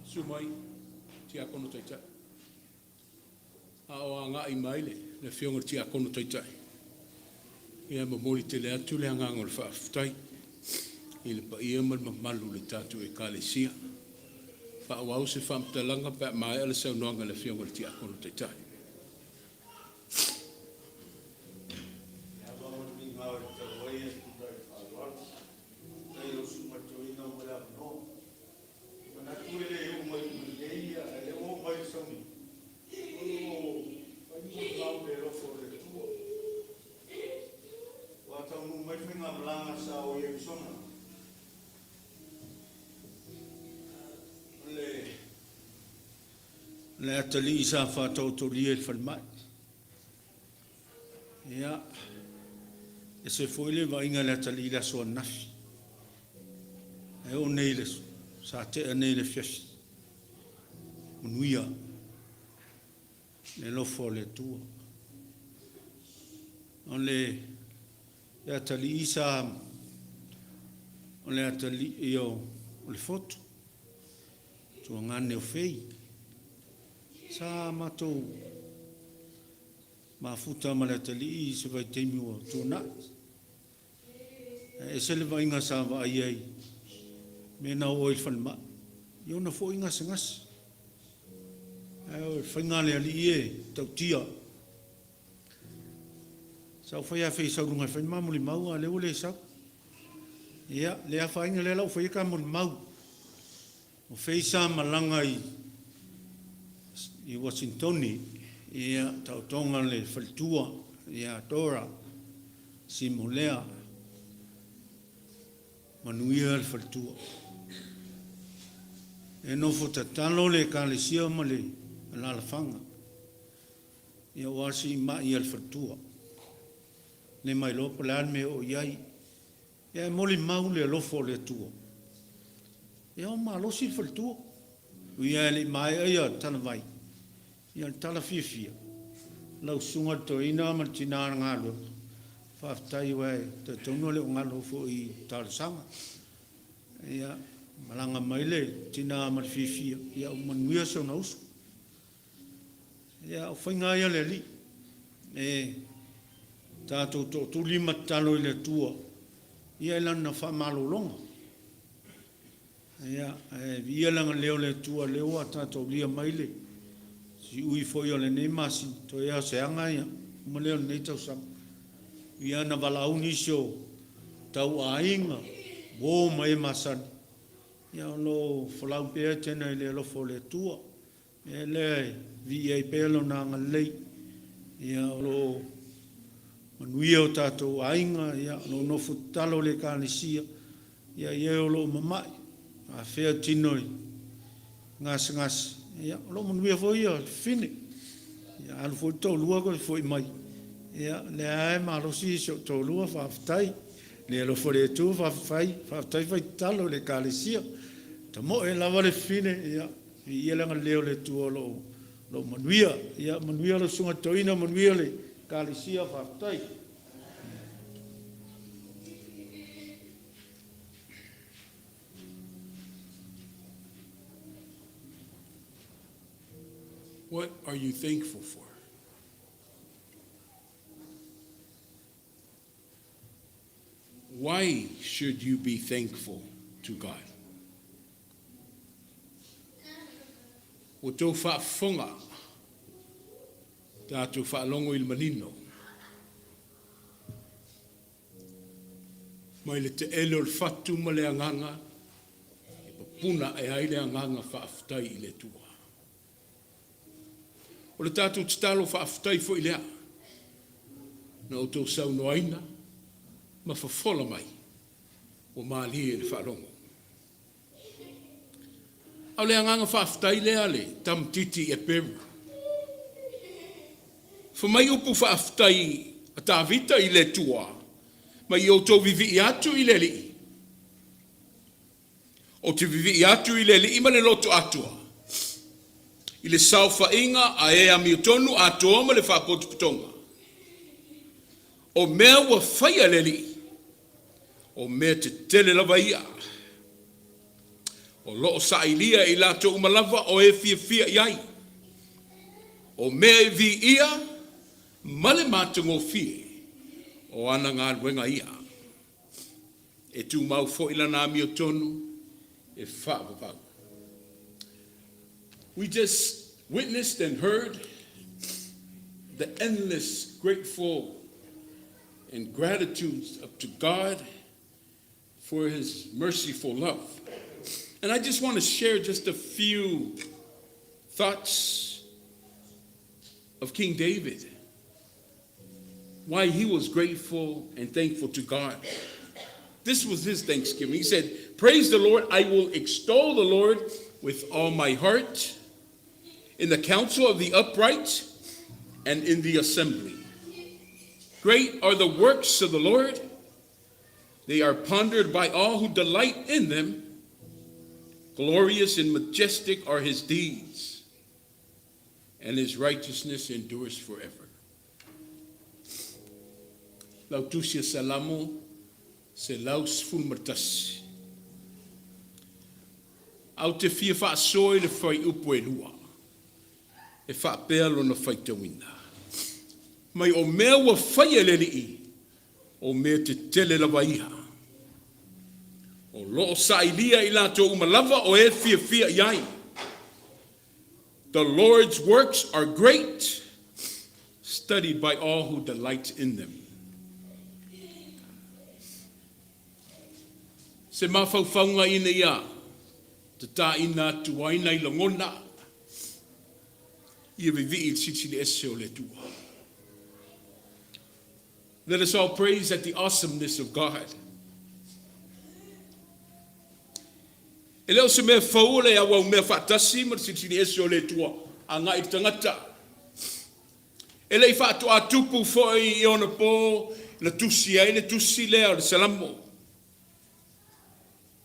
Susu mai, Tiakono Taitai. A o agai mai le Afioga i le Tiakono Taitai, ia e momoli tele atu le agaga o le faafetai i le paia ma le mamalu o le tatou Ekalesia. Faaauau se faamatalaga pe a maea le saunoaga a le Afioga i le Tiakono Taitai. malaga sa o i Arizona. O le le atalii sa faataotolia i le falemai. Ia, ese foi le vaaiga i le atalii i le aso ananafi. E oo nei i le sa tea nei i le afiafi. Manuia le alofa o le Atua. O le atalii sa o le atalii o le fotu, tuagane o Fei. Sa matou mafuta ma le atalii i se vaitaimi ua tuanai. Ae ese le vaaiga sa vaai ai mea na oo ai i le falemai, i ona foi gasegase. Ae o le faiga a le Alii e tautia. Sa ou fai a e sau i luga e fai le ma molimau, a o lea ua le sau. Ia, le afaina o lea la ua fai ta molimau. O Fei sa malaga i Uasinitoni, ia, taotoga le faletua ia Dora Simolea, manuia le faletua. E nofo tatalo le Ekalesia ma le alaalafaga ia aua siimai a le faletua. Le mailoa po o le a le mea e oo i ai. Ia ae molimau le alofa o le Atua, ia ua malosi le faletua. Ui lava e le i maea ia talavai, ia o le tala fiafia, lau susuga i le toeaina ma le tina na galuega, faafetai aua e talitonu e le o galo foi i talosaga. Ia, malaga mai le tina ma le fiafia, ia ua manuia si ona uso. Ia, o faiga lava ia a le Alii, e tatou tootuli ma tatalo i le Atua ia i Lana faamalologa. Ia, ae viia le agalelei o le Atua o lea ua tatou aulia mai le siui foi o lenei masina, toe lava o se aga ona uma lea o lenei tausaga. Ia na valaau nisi o tauaiga, uo ma e masani, ia o lo o folau pea Tena i le alofa o le Atua. Mea lea e viia ai pea Lona agalelei, ia o lo o manuia o tatou aiga, ia o lo o nofo tatalo le Ekalesia ia i e o lo o mamai, afea tino i gasegase, ia o lo o manuia foi le fafine. Ia alu foi le toalua toe foi mai, ia o lea lava e malosi si ou toalua, faafetai. I le alofa o le Atua, faafetai fai tatalo i le Ekalesia. Tamoe lava le fafine, ia viia le agalelei o le Atua o lo o manuia. Ia manuia lau Susuga i le Toeaina, manuia le Ekalesia, faafetai. What are you thankful for? Why should you be thankful to God? Ua outou faafofoga, tatou faalogo i le manino. Mai le teele o le fatu ma le agaga e pupuna ae ai le agaga faafetai i le Atua. O le tatou tatalo faafetai foi lea na outou saunoaina ma fofola mai ua malie i le faalogo. A o le agaga faafetai lea a le tamaitiiti Eperu. Fai mai upu faafetai a Tavita i le Atua, ma ia outou vivii atu i le Alii. Ou te vivii atu i le Alii ma le loto atoa, i le saofaiga a e amiotonu atoa ma le faapotopotoga. O mea ua faia e le Alii, o mea tetele lava ia. O lo o sailia e i latou uma lava o e fiafia i ai. O mea e viia ma le matagofie o ana galuega ia. E tumau foi lana amiotonu e faavavau. We just witnessed and heard the endless grateful and gratitude up to God for His merciful love. And I just want to share just a few thoughts of King David, why he was grateful and thankful to God. This was his thanksgiving. He said, Praise the Lord, I will extol the Lord with all my heart in the council of the upright and in the assembly. Great are the works of the Lord. They are pondered by all who delight in them. Glorious and majestic are his deeds, and his righteousness endures forever. Lau tusi a Salamo 111. Au te fia faasoa i le fuaiupu e lua, e faapea lona faitauina. Mai o mea ua faia e le Alii, o mea tetele lava ia. O lo o sailia i latou uma lava o e fiafia i ai. The Lord's works are great, studied by all who delight in them. Se mafaufauga ina ia tataʻina atu ai nai lagona ia vivii i le Silisili Ese o le Atua. Let us all praise at the awesomeness of God. E le o se mea fou le auaumea faatasi ma le Silisili Ese o le Atua agai i le tagata. E le i faatoa tupu foi i ona po na tusi ai le tusi lea o le Salamo.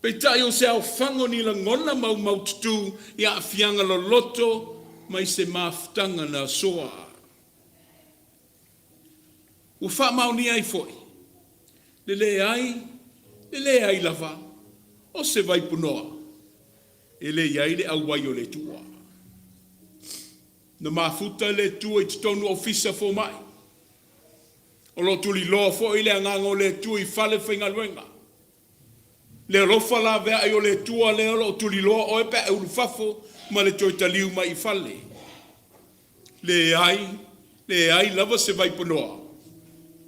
Peitai o se aofaga o ni lagona maumaututu i aafiaga loloto mai se mafutaga na asoa. Ua faamaonia ai foi le leai, le leai lava o se vaipunoa e le i ai le auai o le Atua. Na mafuta le Atua i totonu o ofisa fomai. O lo o tuliloa foi le agaga o le Atua i fale faigaluega. Le alofa laveai o le Atua lea o lo o tuliloa oe pe a e ulufafo ma le toe taliu mai i fale. Leai, leai lava se vaipanoa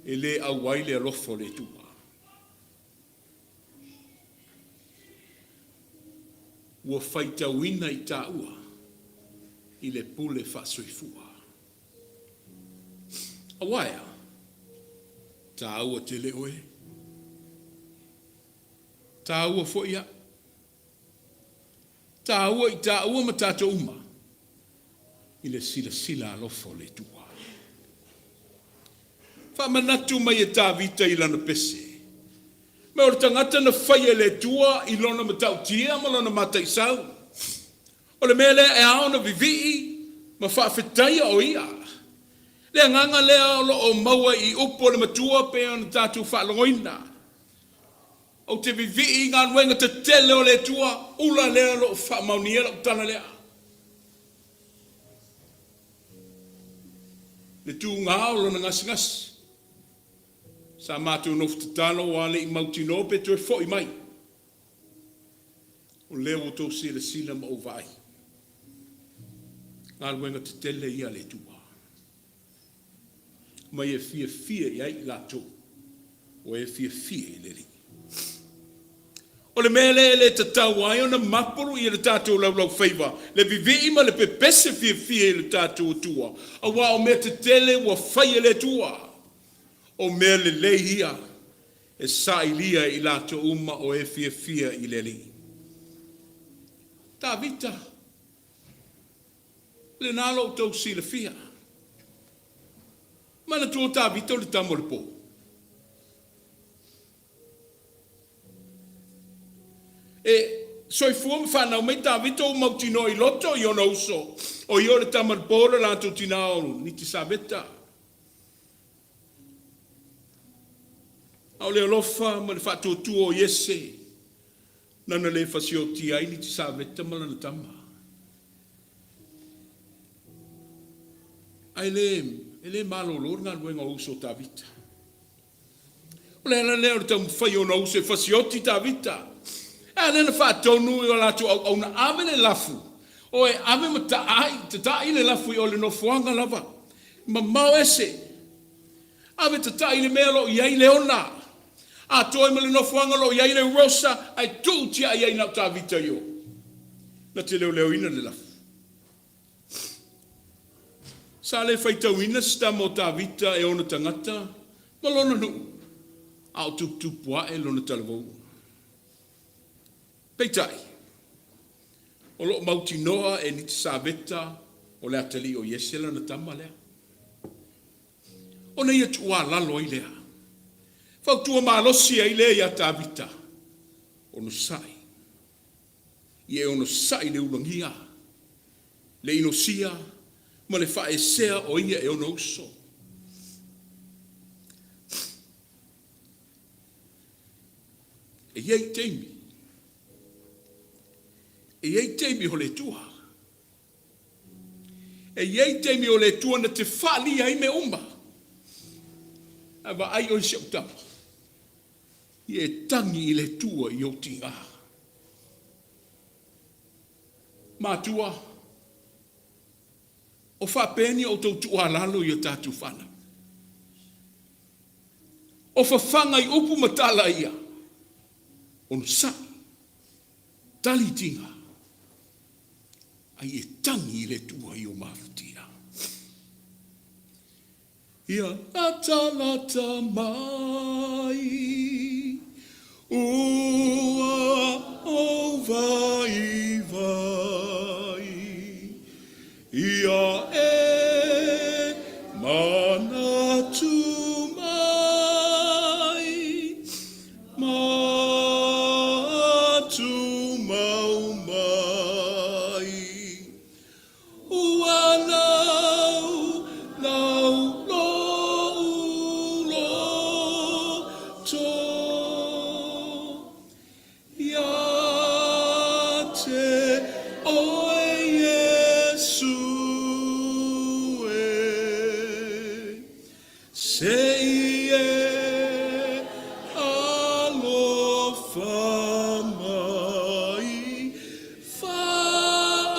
e le auai le alofa o le Atua. Ua faitauina i taua i le pule faasoifua. Aua e a? Taua tele oe. Taua foi au. Taua i taua ma tatou uma i le silasila alofa o le Atua. Faamanatu mai e Tavita i lana pese, Ma o le tagata na faia e le Atua i lona matautia ma lona mataisau. O le mea lea e ao ona vivii ma faafetaia o ia. Le agaga lea o lo o maua i upu a le Matua pei ona tatou faalogoina. Ou te vivii i galuega tetele o le Atua, ula lea o lo o faamaonia lau tala lea. Le tuga o lona gasegase. Sa matou nofo tatalo ua le i mautinoa pe toe foi mai. O lea ua outou silasila ma ou vaai. Galuega tetele ia a le Atua. Mai e fiafia i ai i latou ua e fiafia i le Alii. O le mea lea e le tatau ai ona mapulu ia le tatou laulaufaiva, le vivii ma le pepese fiafia i le tatou Atua, aua o mea tetele ua fai e le Atua. O mea lelei ia e sailia e i latou uma o e fiafia i le Alii. Tavita, lena lo outou silafia. Manatua o Tavita o le tama o le po. E soifua ma fanau mai Tavita ua mautinoa i loto i ona uso, o ia o le tama o le po le latou tinā o Nitisaveta. A o le alofa ma le faatuatua o Iese, nana le fasiotia ai Nitisaveta ma lana tama. Ae le, e le malolo le galuega o uso o Tavita. O le ala lea o le taumafai o ona uso e fasioti Tavita. E a lea na faatonu i o latou auauna, ave le lafu, o e ave ma taai, tata'i le lafu i o le nofoaga lava, mamao ese. Ave tata'i i le mea o lo o i ai Leona, atoa ai ma le nofoaga o lo o i ai le Rosa, ae tuu tiai ai na o Tavita i o. Na te leoleoina le lafu. Sa le faitauina se tama o Tavita e ona tagata ma lona nuu. A o tuputupu ae lona talavou. Peitai, o lo o mautinoa e Litisaveta o le atalii o Iese lana tama lea. Ona ia tuualalo ai lea, fautua malosi ai lea ia Tavita, onosai, ia e onosai le ulagia, le inosia ma le faaesea o ia e ona uso. E i ai taimi, e i ai taimi o le Atua. E i ai taimi o le Atua na te faalia ai mea uma. Ae vaai oe i si ou tama, ia e tagi i le Atua i ou tiga. Matua, o faapea ni outou tuualalo i a tatou fanau? O fafaga i upu ma tala ia, onosai, tali tiga, ai e tagi i le Atua i o mafatia. Ia latalata mai ua ou vaivai ia e manatu mai ma tumau mai ua lau lau lou loto Ia te oe Iesu e, se i e alofa mai, faaola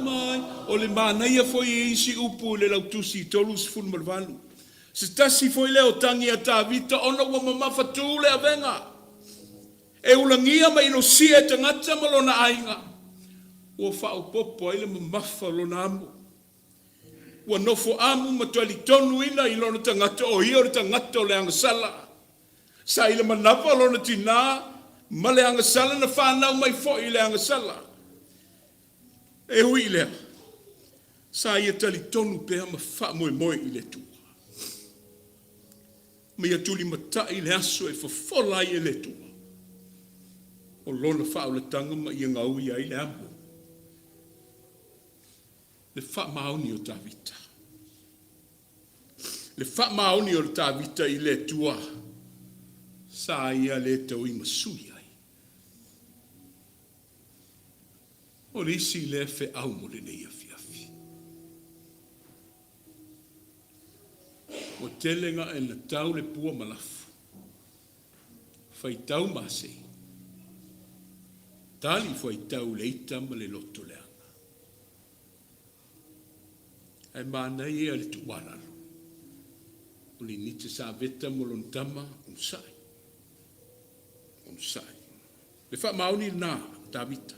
mai. O le manaia foi e isi upu i le lautusi 38. Se tasi foi lea o tagi a Tavita ona ua mamafatū le avega e ulagia ma inosia e tagata ma lona aiga, ua faaopoopo ai le mamafa o lona amo. Ua nofo amu ma talitonuina i lona tagata o ia o le tagata o le agasala. Sa i le manava o lona tinā ma le agasala na fanau mai foi i le agasala. E ui i lea, sa ia talitonu pea ma faamoemoe i le Atua. Ma ia tulimatai le aso e fofola ai e le Atua o lona faaolataga ma ia gauia ai le amo, le faamaoni o Tavita. Le faamaoni o le Tavita i le Atua sa ia le tauimasui ai. O le isi lea feau mo lenei afiafi. Ua tele na e na tau le pua ma lafo, faitau masei, tali fuaitau le ita ma le loto leaga. Ae manaia le tuualalo o le Nitasaveta ma lona tama, onosai, onosai. Le faamaoni lena a Tavita.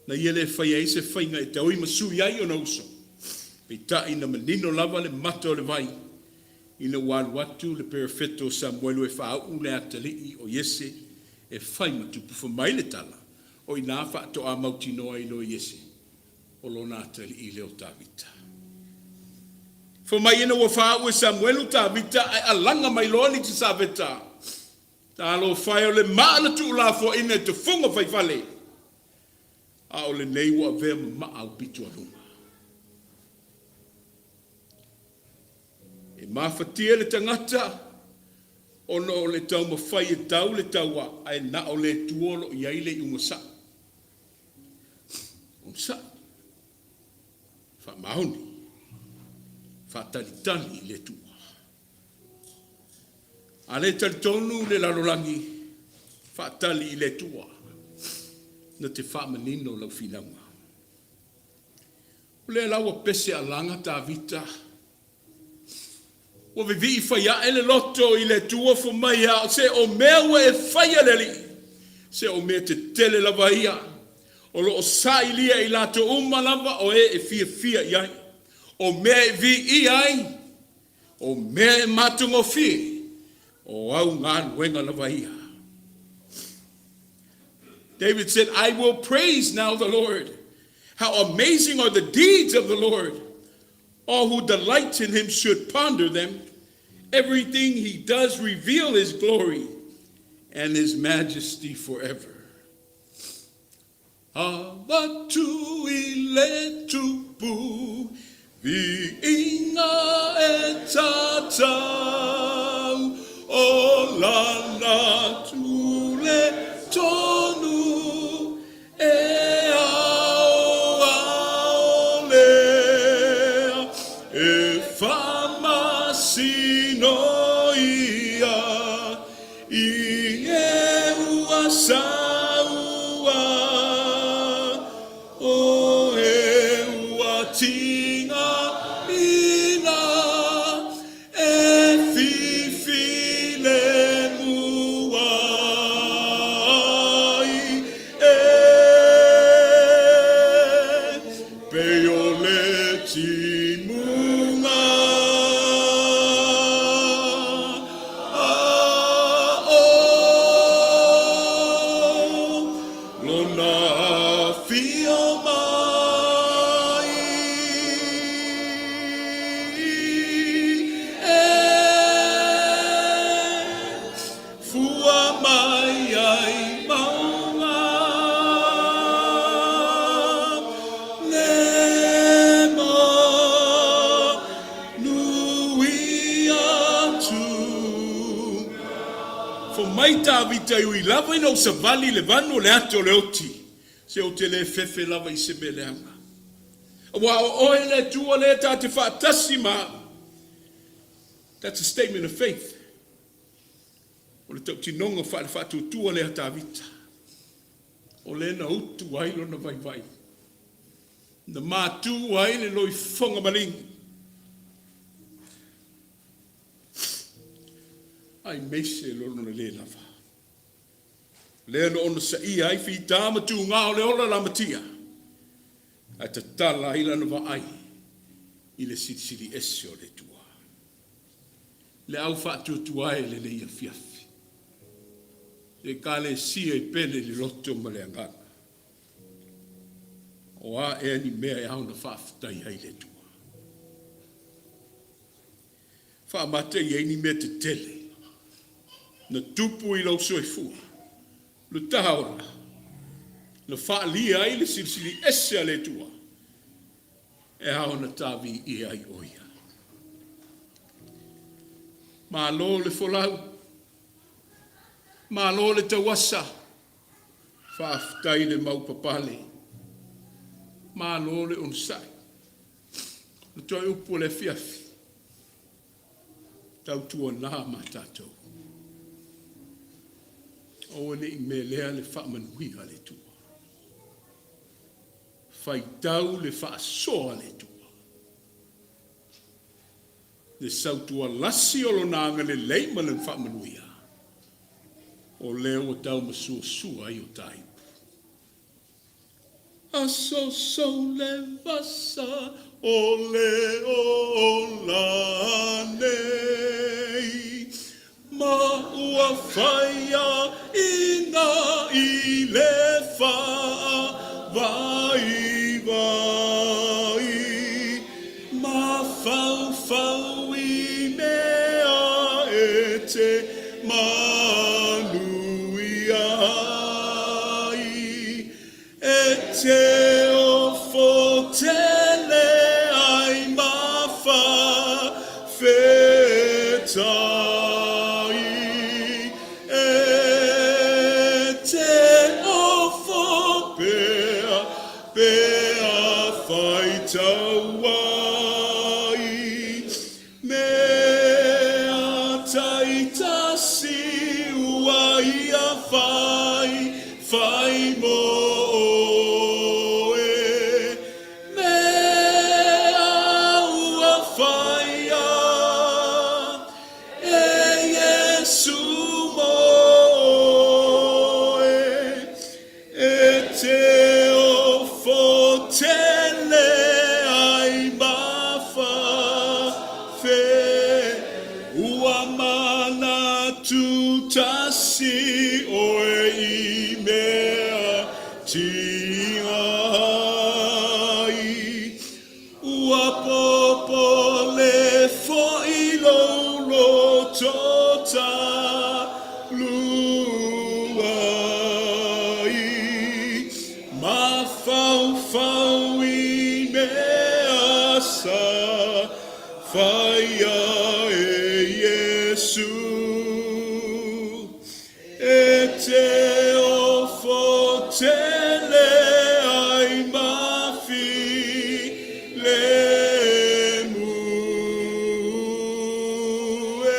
Na ia le faia ai se faiga e taui ma sui ai ona uso. Peitai na manino lava le mata o le vai ina ua alu atu le perofeta o Samuelu e faauu le atalii o Iese e fai ma tupu. Fai mai le tala, o i ina faatoa mautinoa ai loa Iese o lona atalii lea o Tavita. Fai mai ina ua faauu e Samuelu Tavita ae alaga mai loa Litisaveta. Talofa e o le maa na tuulafoaina e tufuga faifale, a o lenei ua avea ma maa aupito a luga. E mafatia le tagata ona o le taumafai e tau le taua, ae na o le Atua o lo o i ai le iuga sa'o. Onosai, faamaoni, faatalitali i le Atua. A le talitonu le lalolagi, faatali i le Atua na te faamanino lau finauga. O lea la ua pese alaga Tavita. Ua vivii fai ae le loto i le Atua fai mai a se o mea ua e faia le Alii, se o mea tetele lava ia o lo o sailia e i latou uma lava o e e fiafia i ai. O mea e viia ai, o mea e matagofie, o au galuega lava ia. David said, I will praise now the Lord. How amazing are the deeds of the Lord! All who delight in him should ponder them. Everything he does reveal his glory and his majesty forever. Avatu i le Tupu, viiga e tatau, o lana tule tonu e ao ao lea, e faamasino ia I e ua saua, o e ua tigaina, e whiwhi lemu ai, e pei o le timuga. A o lona afio mai e fua mai ai mauga lema Nui atu. Fai mai Tavita e ui lava ina ou savali i le vanu o le ate o le oti, se ou te le fefe lava i se mea leaga. Aua o oe le Atua lea ta te faatasi ma au. That's a statement of faith. O le tautinoga faale-faatuatua lea a Tavita. O lea na utu ai lona vaivai. Na matu ai le loifoga maligi. Aemaise lona le lava. Lea na onosaia ai fita ma tugā o le ola lamatia, ae tatala ai lana vaai i le silisili ese o le Atua. Le au faatuatua e lenei afiafi. Le Ekalesia i pele i le loto ma le agaga. O a ea ni mea e ao ona faafetai ai i le Atua? Faamata i ai ni mea tetele na tupu i lou soifua, le taola, na faaalia ai le silisili ese a le Atua e ao ona ta viia ai o Ia. Malo le folau, malo le tauasa, Faafetai le maupapale. Malo le onosai. O le toe upu o le afiafi, tautuana ma tatou. Aua ne i melea le faamanuia a le Atua. Faitau le faasoa a le Atua. Le sautualasi o Lona agalelei ma Lana faamanuia, o lea ua tau masuasua ai o ta ipu. Aso sou le vasa o le ola nei, ma ua faia ina i le faavaivai. Mafaufau i mea e te manuia ai, e te ofo tele ai ma fawhetai, e te ofo pea Pea whai tau ai, mea taitasi ua ia whai, whai mo oe. Mea ua whaia e Iesu mo oe. E te ofo tele ai ma whawhetai. tasi oe i mea tiga ai. Ua popole foi lou loto talu ai, Mafaufau i mea sa faia e Iesu. E te ofo tele ai ma filemu e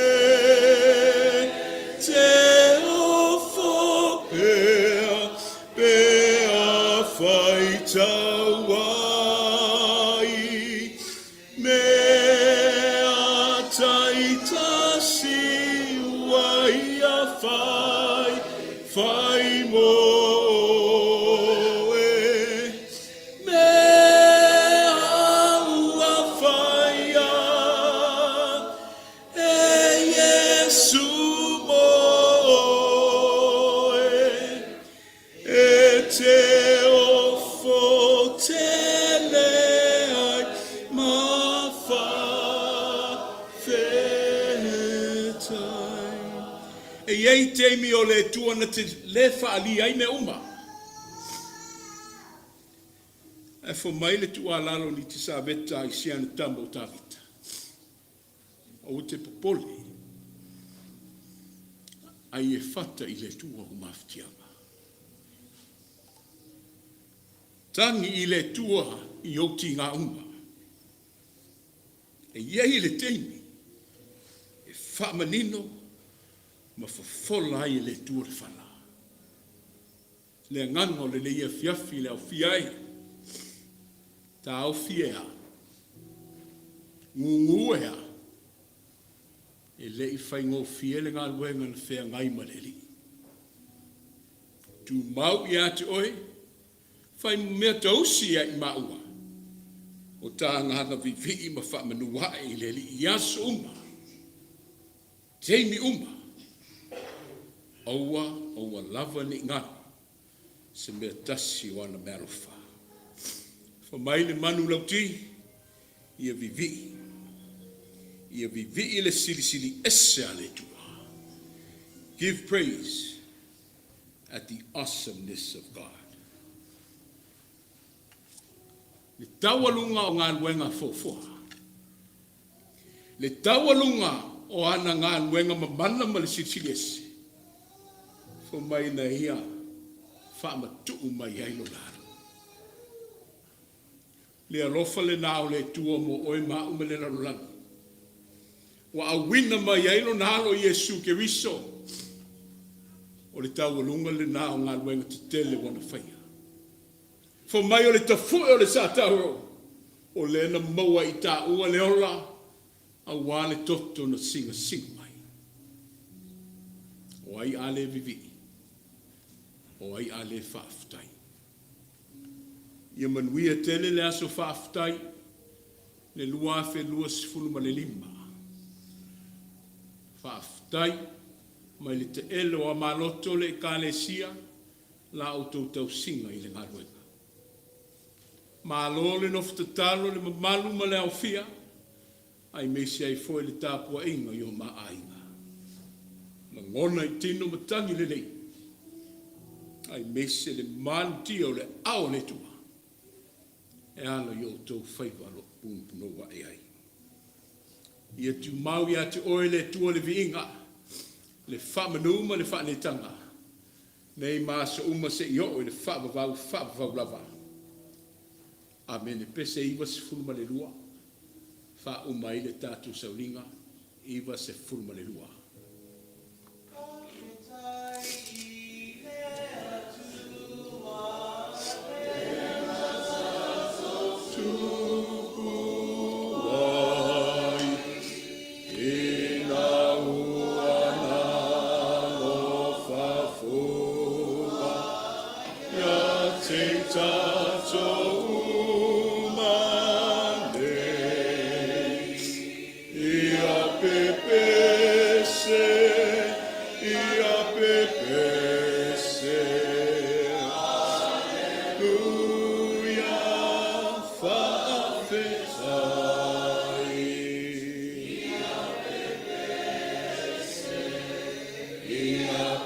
te ofo pea Pe a faitau ai mea taitasi ua ia whai, whai moe. Mea ua whaia e Iesu moe. E te ofo tele ai ma faafetai. E i ai taimi o le Atua na te le faaalia ai mea uma. Ae fo mai le tuualalo i Lisaveta i si ana tama o Tavita. Aua te popole, ai e fata i le Atua ou mafatiaga. Tagi i le Atua i ou tiga uma. E i ai le taimi e faamanino ma fofola ai e le Atua le fala. Le agaga o lenei afiafi i le aofia ai, taofi e a, gugu e a, e le i faigofie le galuega na feagai ma le Alii. Tumau ia te oe, fai mea tausi ia i maua, o ta agaga vivii ma faamanu ae i le Alii i aso uma. Taimi uma, aua, aua lava ne i galo se mea tasi o ana meaalofa. Fa mai le manu lauti, ia vivii, ia vivii le silisili ese a le Atua. Give praise at the awesomeness of God. Le taualuga o galuega foafoa. Le taualuga o ana galuega mamana ma le silisili ese, fai mai na ia faamatuu mai ai lona alo. Le alofa lena o le Atua mo oe ma au ma le lalolagi, ua auina mai ai lona alo Iesu Keriso, o le taualuga lena o galuega tetele ua na faia. Fai mai o le tafue o le Satauro, o lea na maua i taua le ola aua le toto na sinasiga mai. O ai a le vivii? O ai a le faafetai? Ia manuia tele le aso faafetai le 2025. Faafetai mai le taele o Amaloto le Ekalesia la outou tausiga i le galuega. Malo le nofo tatalo, le mamalu ma le aofia, aemaise ai foi le tapuaiga i o ma aiga. Lagona i tino matagi lelei, aemaise le malutia o le aao o le Atua e ala i o outou faiva o lo o punopunou ae ai. Ia tumau ia te oe le Atua le viiga, le faamanu ma le faaneetaga, Nei ma aso uma seia oo i le faavavau faavavau lava. Amene. Pese 92, faauma ai le tatou sauniga 92. Ina ua nalofa fua ia te tatou uma nei, ia pepesi. Le a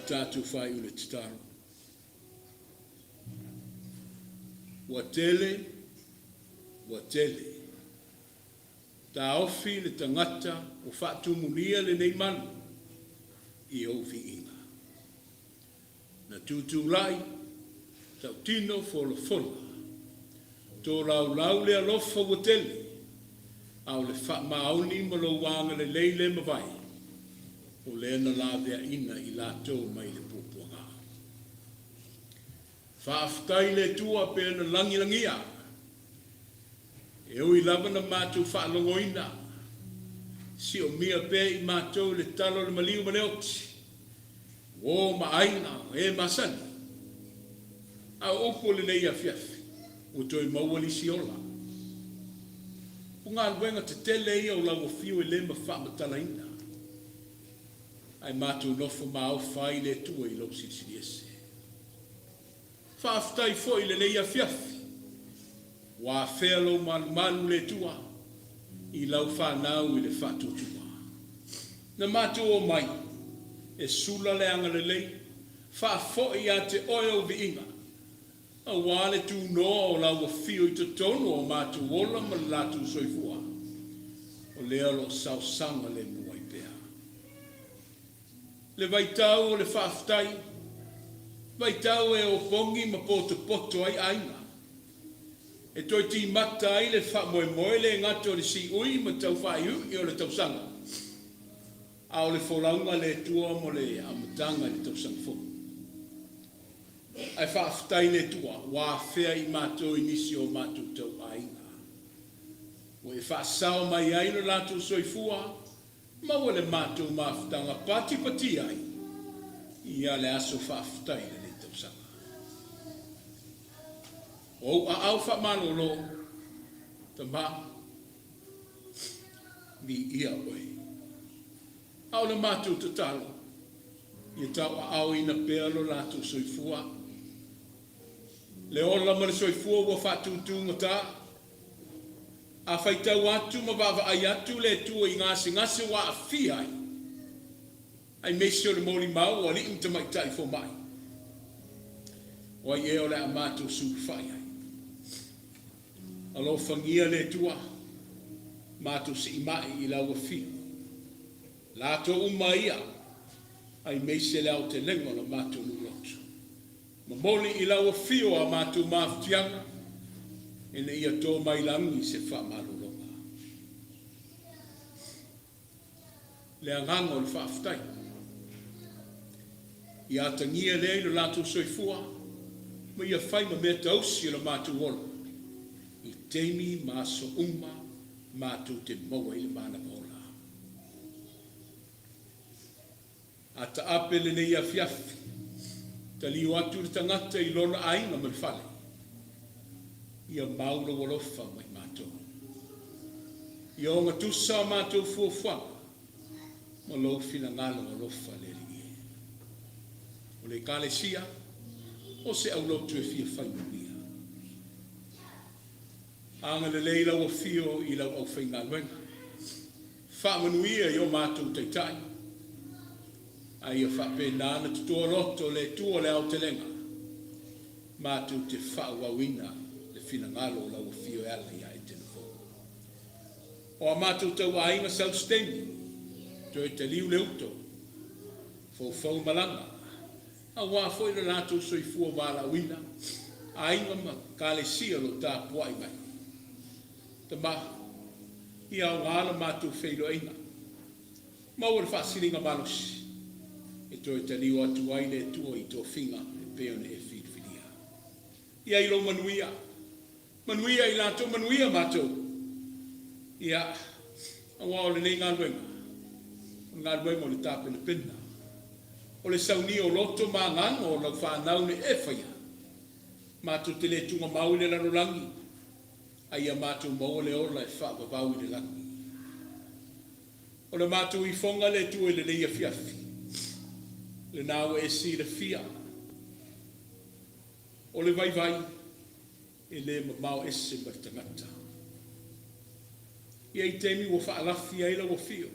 tatou faaiu le tatalo. Ua tele, ua tele. Taofi le tagata ua faatumulia lenei malu i ou viiga. Na tutulai, tautino folafola. Tolaulau le alofa ua tele, a o le faamaoni ma lou agalelei le mavae, o lea na laveaina i latou mai le puapuaga. Faafetai le Atua pe na lagilagia. E ui lava na matou faalogoina, siomia pea i matou le tala o le maliu ma le oti, uo ma aiga o e masani. A o upu o lenei afiafi, ua toe maua lisi ola. O galuega tetele ia o lau afio e le ma faamatalaina. Ae matou nofo maofa ai le Atua i lou silisili ese. Faafetai foi i lenei afiafi, ua afea lou malumalu le Atua i lau fanau i le faatuatua. Na matou omai e sula le agalelei, faafoi ia te oe ou viiga, aua le tunoa o lau afio i totonu o matou ola ma le latou soifua, o lea o lo o saosaoga lemu ai pea. Le vaitau o le faafetai, vaitau e opogi ma potopoto ai aiga. E toe timata ai le faamoemoe le gata o le siui ma tau faaiuiu o le tausaga, a o le folauga le Atua mo le amataga i le tausaga fou. Ae faafetai le Atua ua afea i matou i nisi o matou tauaiga. Ua e faasao mai ai lo latou soifua, maua le matou mafutaga patipatia ai ia le aso faafetai i lenei tausaga. O ou aao faamalolo, Tama, viia oe. A o le matou tatalo, ia tauaaoina pea lo latou soifua. Le ola ma le soifua ua faatutugata. A faitau atu ma vaavaai atu le Atua i gasegase ua aafia ai, aemaise o le molimau o alii ma tamaitai fomai, o ai ea o le a matou sulufai ai? Alofagia le Atua, matou siimai i lau afio. Latou uma ia. Aimeise le aotelega o la matou nuu lotu. Momoli i lau afio a matou mafutiaga ina ia to mai lagi se faamalologa. Le agaga o le faafetai. Ia atagia lea i lo latou soifua ma ia fai ma mea tausi o lo matou ola i taimi ma aso uma matou te maua ai le manava ola. A taape lenei afiafi, talio atu le tagata i lona aiga ma le fale, ia mau lou alofa ma i matou. Ia ogatusa a matou fuafuaga ma lou finagalo alofa le Alii e. O le Ekalesia, o se aulotu e fia fai manuia. Agalelei lau afio i lau aufaigaluega. Faamanuia i o matou taitai, a ia faapena ona totoa loto le Atua o le aotelega, matou te faaauauina le finagalo o lau afio e ala ia Etena fou. O a matou tauaiga sau se taimi, toe taliu le uto, foufou malaga, aua foi lo latou soifua valaauina, aiga ma kalesia o lo o tapuai mai. Tama, ia aoga la matou feiloaiga. Maua le faasiliga malosi e toe taliu atu ai le Atua i tofiga e pei ona e filifilia. Ia i lou manuia, manuia i latou, manuia matou. Ia, aua o lenei galuega, o le galuega o le tapenapena, o le saunia o loto ma agaga o lau fanau ne e faia. Matou te le tugamau i le lalolagi, a ia matou maua le ola e faavavau i le lagi. O le matou ifoga le Atua i lenei afiafi, lena ua e silafia, o le vaivai e le mamao ese ma le tagata. E i ai taimi ua faalafi ai lau afio,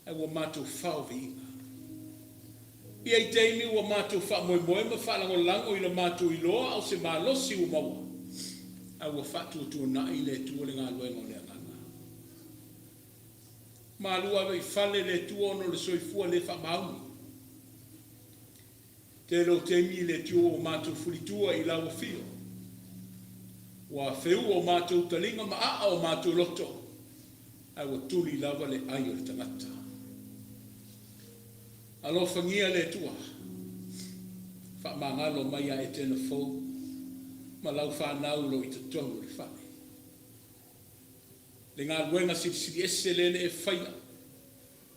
ae ua matou fao viiga. E i ai taimi ua matou faamoemoe ma faalagolago i la matou iloa a o se malosi ua maua, ae ua faatuatuanai le Atua le galuega o le Agaga. Malu ave i fale le Atua ona o le soifua le faamaoni. Tele o taimi le Atua ua matou fulitua i lau afio, ua feua o matou taliga ma aa o matou loto, ae ua tuli lava le ai o le tagata. Alofagia le Atua, faamagalo mai ia Etena fou ma lau fanau o lo o i totonu o le fale. Le galuega silisili ese lea na e faia,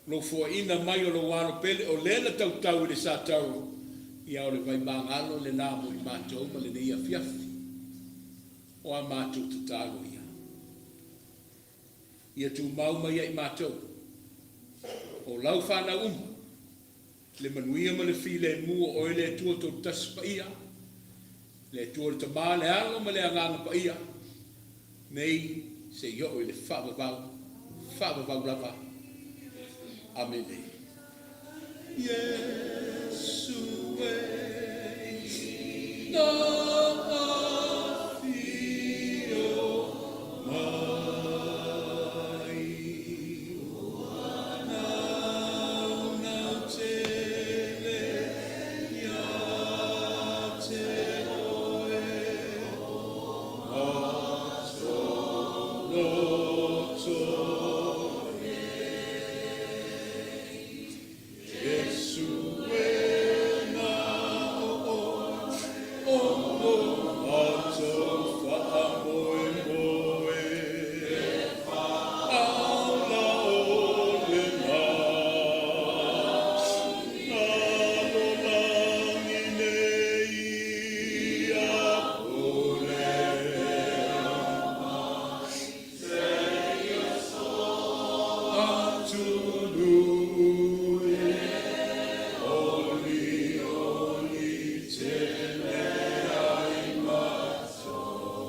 lou foaiina mai o lou alo pele o lea na tautau i le sa tau, ia o le vaimagalo lena mo i matou ma lenei afiafi. O a matou tatalo ia. Ia tumau mai ia i matou, o lau fanau uma, le manuia ma le filemu o oe le Atua Tolutasi Paia, le Atua o le Tama, le Alo ma le Agaga Paia, nei seia oo i le faavavau, faavavau lava. Amene. Iesu e na afio mai ua naunau tele ia te oe o matou loto e. Iesu e na o oe o lo matou faamoemoe. Aula o le lalolagi nei ia pule. Atunuu olioli tele ai matou.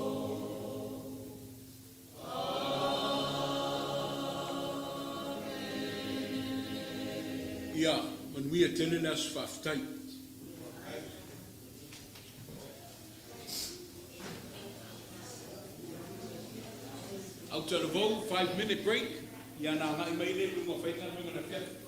Ia manuia tele le aso faafetai. Autalavou, 5 minute break, ia ona agai mai lea i luga o fai galuega o le afiafi.